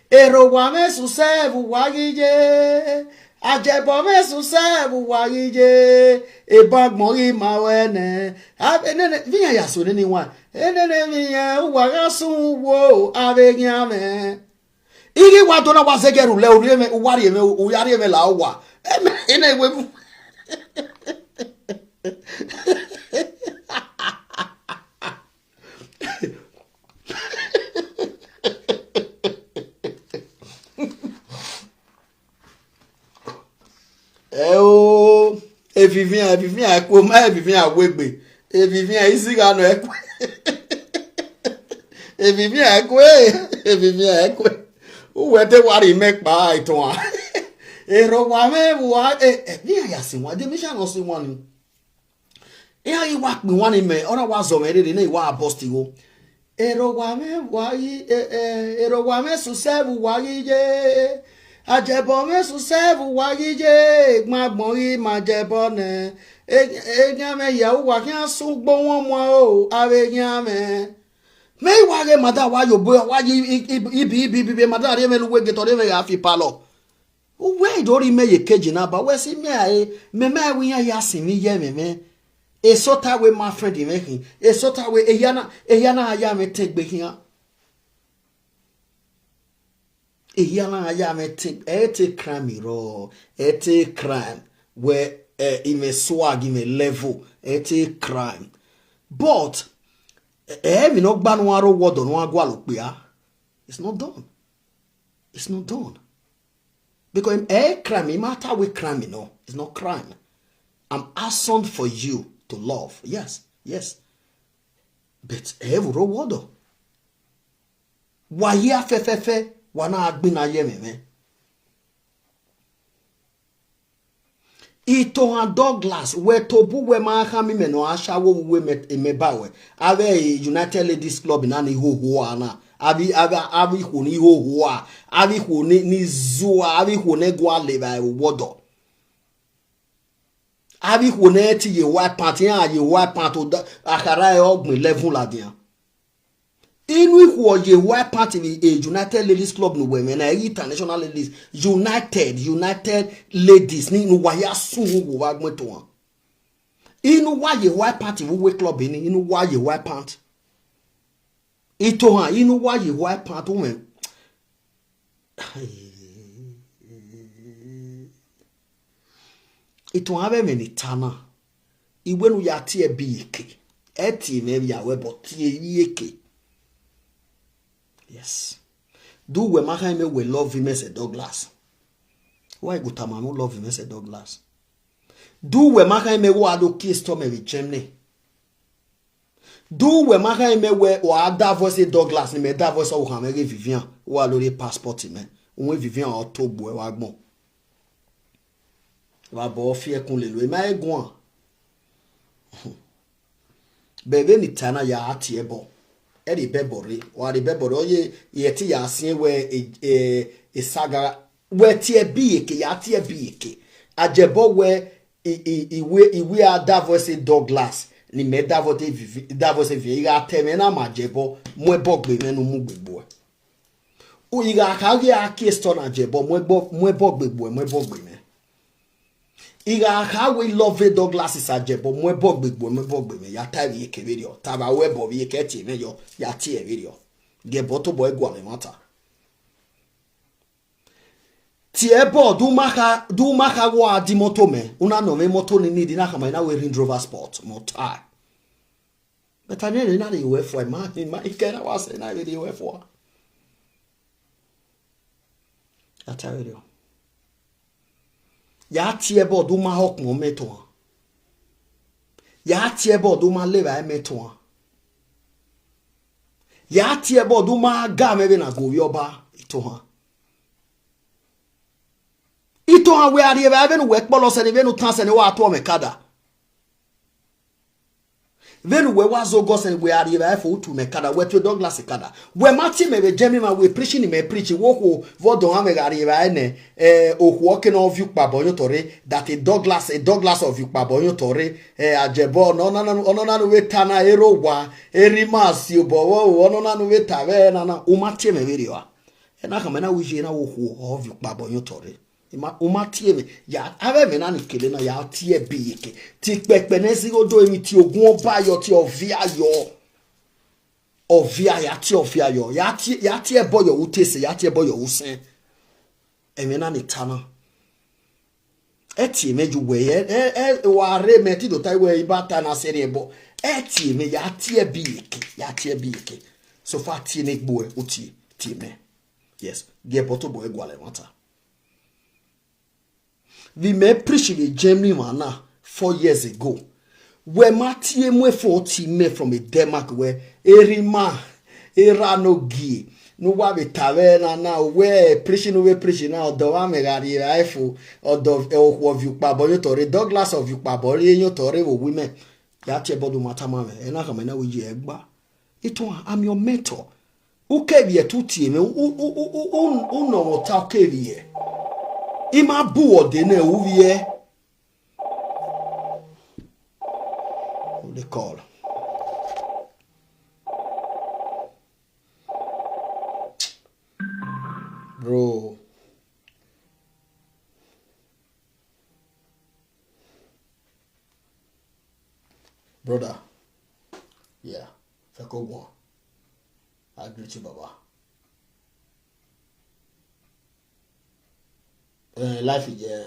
Erha owa mwẹ susẹ vbe uwa ghi ye. Ajẹbọ mwẹ susẹ vbe uwa ghi ye. Ebọ agbọn ghi ma wẹ nẹ. Avbe nene, vbe iran ya so nene wan. Enene vbe iran, uwa gha sun wo, avbe eghian mwẹ. I ghi wa do na wa zẹgiẹ rhulẹ, u rhie mwẹ, u wa rhie mwẹ, u ya rhie mwẹ la owa. Ẹmẹ, enẹ iwe mu. Ẹo, evivian, evivian ẹkue, ma evivian wegbe, evivian isigha nọ ẹkue, evivian ẹkue, evivian ẹkue, uwẹ te wa rhie mẹ kpa itohan. Erha owa mwẹ vbe uwa, e, e, vbe iran ya sin wan, de mẹ isan nọ sin wan ni. Iran ghi wa kpe iwan ni mẹ, ọ na wa zọ mwẹ rere ne I wa bust igho. Erha owa mwẹ wa ghi, e, e, erha owa mwẹ susẹ vbe uwa ghi ye. Ajẹbọ mwẹ susẹ vbe uwa ghi ye. Egbe agbọn ghi ma ajẹbọ nẹ. E, eghian mwẹ hia, uwa khian sun gbe owẹn muan o, avbe eghian mwẹ. Mẹ i wa ghe madam wa ye obọ, wa ye i, i, ibi, ibi, ibi, ibi, madam rhie mwẹ ne uwu gate, ọ rhie mwẹ gha fi palọ. Uwẹ i do rhie mẹ ye cage na ba, wẹ si mẹ rae, mẹ ma wẹ iran ya sin mwẹ iye ẹmwẹ mwẹ. Esọta wẹ ma friend mwẹ khin, esọta wẹ ehia na, ehia na ya mwẹ tẹn egbe khian. Ehia na ya mwẹ tẹn, ẹ te crime rọ, ẹ te crime. Wẹ, eh, imẹ swag, imẹ level, ẹ te crime. But, eh, emwi ne ọ gba ne uwa rre owa ọdọ ne uwa gualọ okpia, it's not done. It's not done. Because, eh, crime, no matter what crime, you know, it's not crime. I'm asking for you to love. Yes, yes. But, eh, vbe rre owa ọdọ. Wa hia fẹfẹfẹ. Wa na gbinna ye ẹmwẹ mwẹ. Itohan Douglas, wẹ tobọ uwẹ ma khama imẹ ne ọ gha sha wo vbe uwu mẹ, mẹ ba ruẹ. Avbe United Ladies Club na ni hoho a na. Avbe, avbe, avbe ikhuo ni hoho a. Avbe ikhuo ni, ni zua, avbe ikhuo ne gua le vbe ẹvbo wọdọ. Avbe ikhuo ne ti ye white pant, iran ye white pant, oda-, akhara ẹre ọ gbẹn eleven ladian. Inu ikhuo ye white pant vbe, eh, United Ladies Club ne uwẹ mwẹ na, ẹghe international ladies, United, United Ladies, ni ne uwa ya sun uwu vbe agbọn Itohan. Inu uwa ye white pant vbe uwu club ni, inu uwa ye white pant. Itohan, inu uwa ye white pant, umẹ. Itohan, avbe ẹmwẹ ne I ta na, I wẹ ne u ya tie ẹbe iyeke. Ẹ tie mwẹ vbe a wẹ, but tie iyeke. Yes. Do uwẹ ma khama mẹ wẹ love imẹ sẹ Douglas. Wa i gu tama mwẹ u love imẹ sẹ Douglas. Do uwẹ ma khama mẹ wẹ u a do kie store mẹ vbe Germany. Do uwẹ ma khama mẹ wẹ u a da voice Douglas ne imẹ da voice ọvbokhan mwẹ ghe Vivian, u a lorry passport mẹ. Uhunmwu Vivian ọ to gbe uẹ vbe agbọn. Vbe abọ ọ fi ẹkun lele uẹ, I ma he guan. Bẹ vbene I ta na, ya tie ẹbọ. Ẹ rhie Bible rre, wa rhie Bible rre, ọ ye, I ẹtin ya siẹn wẹ, e, e, esaga, wẹ tie ẹbe iyeke, ya tie ẹbe iyeke. Ajebọ wẹ, I, I, I wẹ, I wẹ a da voice Douglas, ne imẹ da voice Vivi-, da voice Vivi, I gha ta ẹmwẹ na ma Ajebọ, mu ẹbọ gbe mwẹ ne u mu gbe gbe uẹ. U, I gha kha ghi a kie store na Ajebọ, mu ẹbọ, mu ẹbọ gbe gbe uẹ, mu ẹbọ gbe mwẹ. I gha kha wẹ I love Douglas sẹ Ajebọ, mu ẹbọ gbe gbe uẹ, mu ẹbọ gbe mwẹ, ya ta ẹbe iyeke vberriọ, ta vbe aro ẹbọ vbe iyeke, ẹ tie mwẹ yọ, ya tie vberriọ. Gie ẹbọ tobọ ẹ gualọ ẹmwata. Tie ẹbọ, do u ma kha, do u ma kha wa di imoto mẹ, u na nọ mwẹ imoto ni need, I na khama, I na wẹ Range Rover Sport, mẹ ọ tae. But a nene na rhie ruẹ fua, I ma, I ma, I kẹ na wa sẹ na vbe rhie ruẹ fua. Ya ta vberriọ. Ya tie ẹbọ, do u ma hẹ ọkpọn mẹ Itohan. Ya tie ẹbọ, do u ma le evbare mẹ Itohan. Ya tie ẹbọ, do u ma ga mwẹ vbene a gu ovbi ọba Itohan. Itohan, wẹ a rhie evbare vbene uwẹ kpọlọ sẹ ne, vbene u tan sẹ ne wa tuẹ mwẹ kada. Vbene uwẹ wa zogọ sẹ ne wẹ a rhie evbare fo, u tuẹ mwẹ kada, wẹ tuẹ Douglas kada. Wẹ ma tie mẹ vbe Germany ma, wẹ preach ne imẹ preach, wẹ okhuo vbe ọdọ ọnrẹn mwẹ gha rhie evbare nẹ, eh, okhuo ọ ke ne ọ viọ ukpabọ yọn otọ rre, that Douglas, Douglas ọ viọ ukpabọ yọn otọ rre, eh, Ajebọ, ọnọna, ọnọna ne u vbe ta na, erha owa, erha ima si obọ vbe aro, ọnọna ne u vbe ta vbe ẹre na na, u ma tie mẹ vberriọ a. Ẹ na khama, ẹ na wẹ iye na wẹ okhuo ọ viọ ukpabọ yọn otọ rre. I ma, u ma tie mwẹ, ya, avbe ẹmwẹ na ni kele na, ya tie ẹbe iyeke. Tie ikpẹkpẹ ne ẹ zigho do emwi, tie ogun ọba yọ, tie ọvia yọ. Ọvia, ya tie ọvia yọ, ya tie, ya tie ẹbọ yọ vbe utese, ya tie ẹbọ yọ vbe usẹn. Ẹmwẹ na ni ta na. Ẹ tie mwẹ ye uwẹ, ẹ, ẹ, ẹ, wa rre mẹ te I do ta wẹ I ba ta na sẹ erriọ ẹbọ. Ẹ tie mwẹ, ya tie ẹbe iyeke, ya tie ẹbe iyeke. So far tie ne egbe uẹ, u tie, tie mwẹ. Yes, gie ẹbọ tobọ ẹ gualọ ẹmwata. Vbe imẹ preach vbe Germany emwa na four years ago. Wẹ ma tie mu efo tie mẹ from a Denmark wẹ, erha ima, erha ne ogie, ne uwa vbe ta vbe ẹre na na, wẹ preach ne u vbe preach na, ọdọ ọmwa mwẹ gha rhie evbare fo, ọdọ okhuo ọ viọ ukpabọ yọn otọ rre, Douglas ọ viọ ukpabọ rre yọn otọ rre vbe owa imẹ. Ya tie ẹbọ do u ma tama mwẹ, ẹ na khama, ẹ na wẹ iye ẹ gba. Itohan, I'm your mentor. U kevbe ẹre te u tie mwẹ, u, u, u, u, u, u nọ mwẹ ọta, u kevbe ẹre. I ma bu uwẹ ọdẹ nẹ, u vbiẹ. They call. Bro. Brother. Yeah. Fẹko guan. I greet you, Baba. Eh, life is, eh,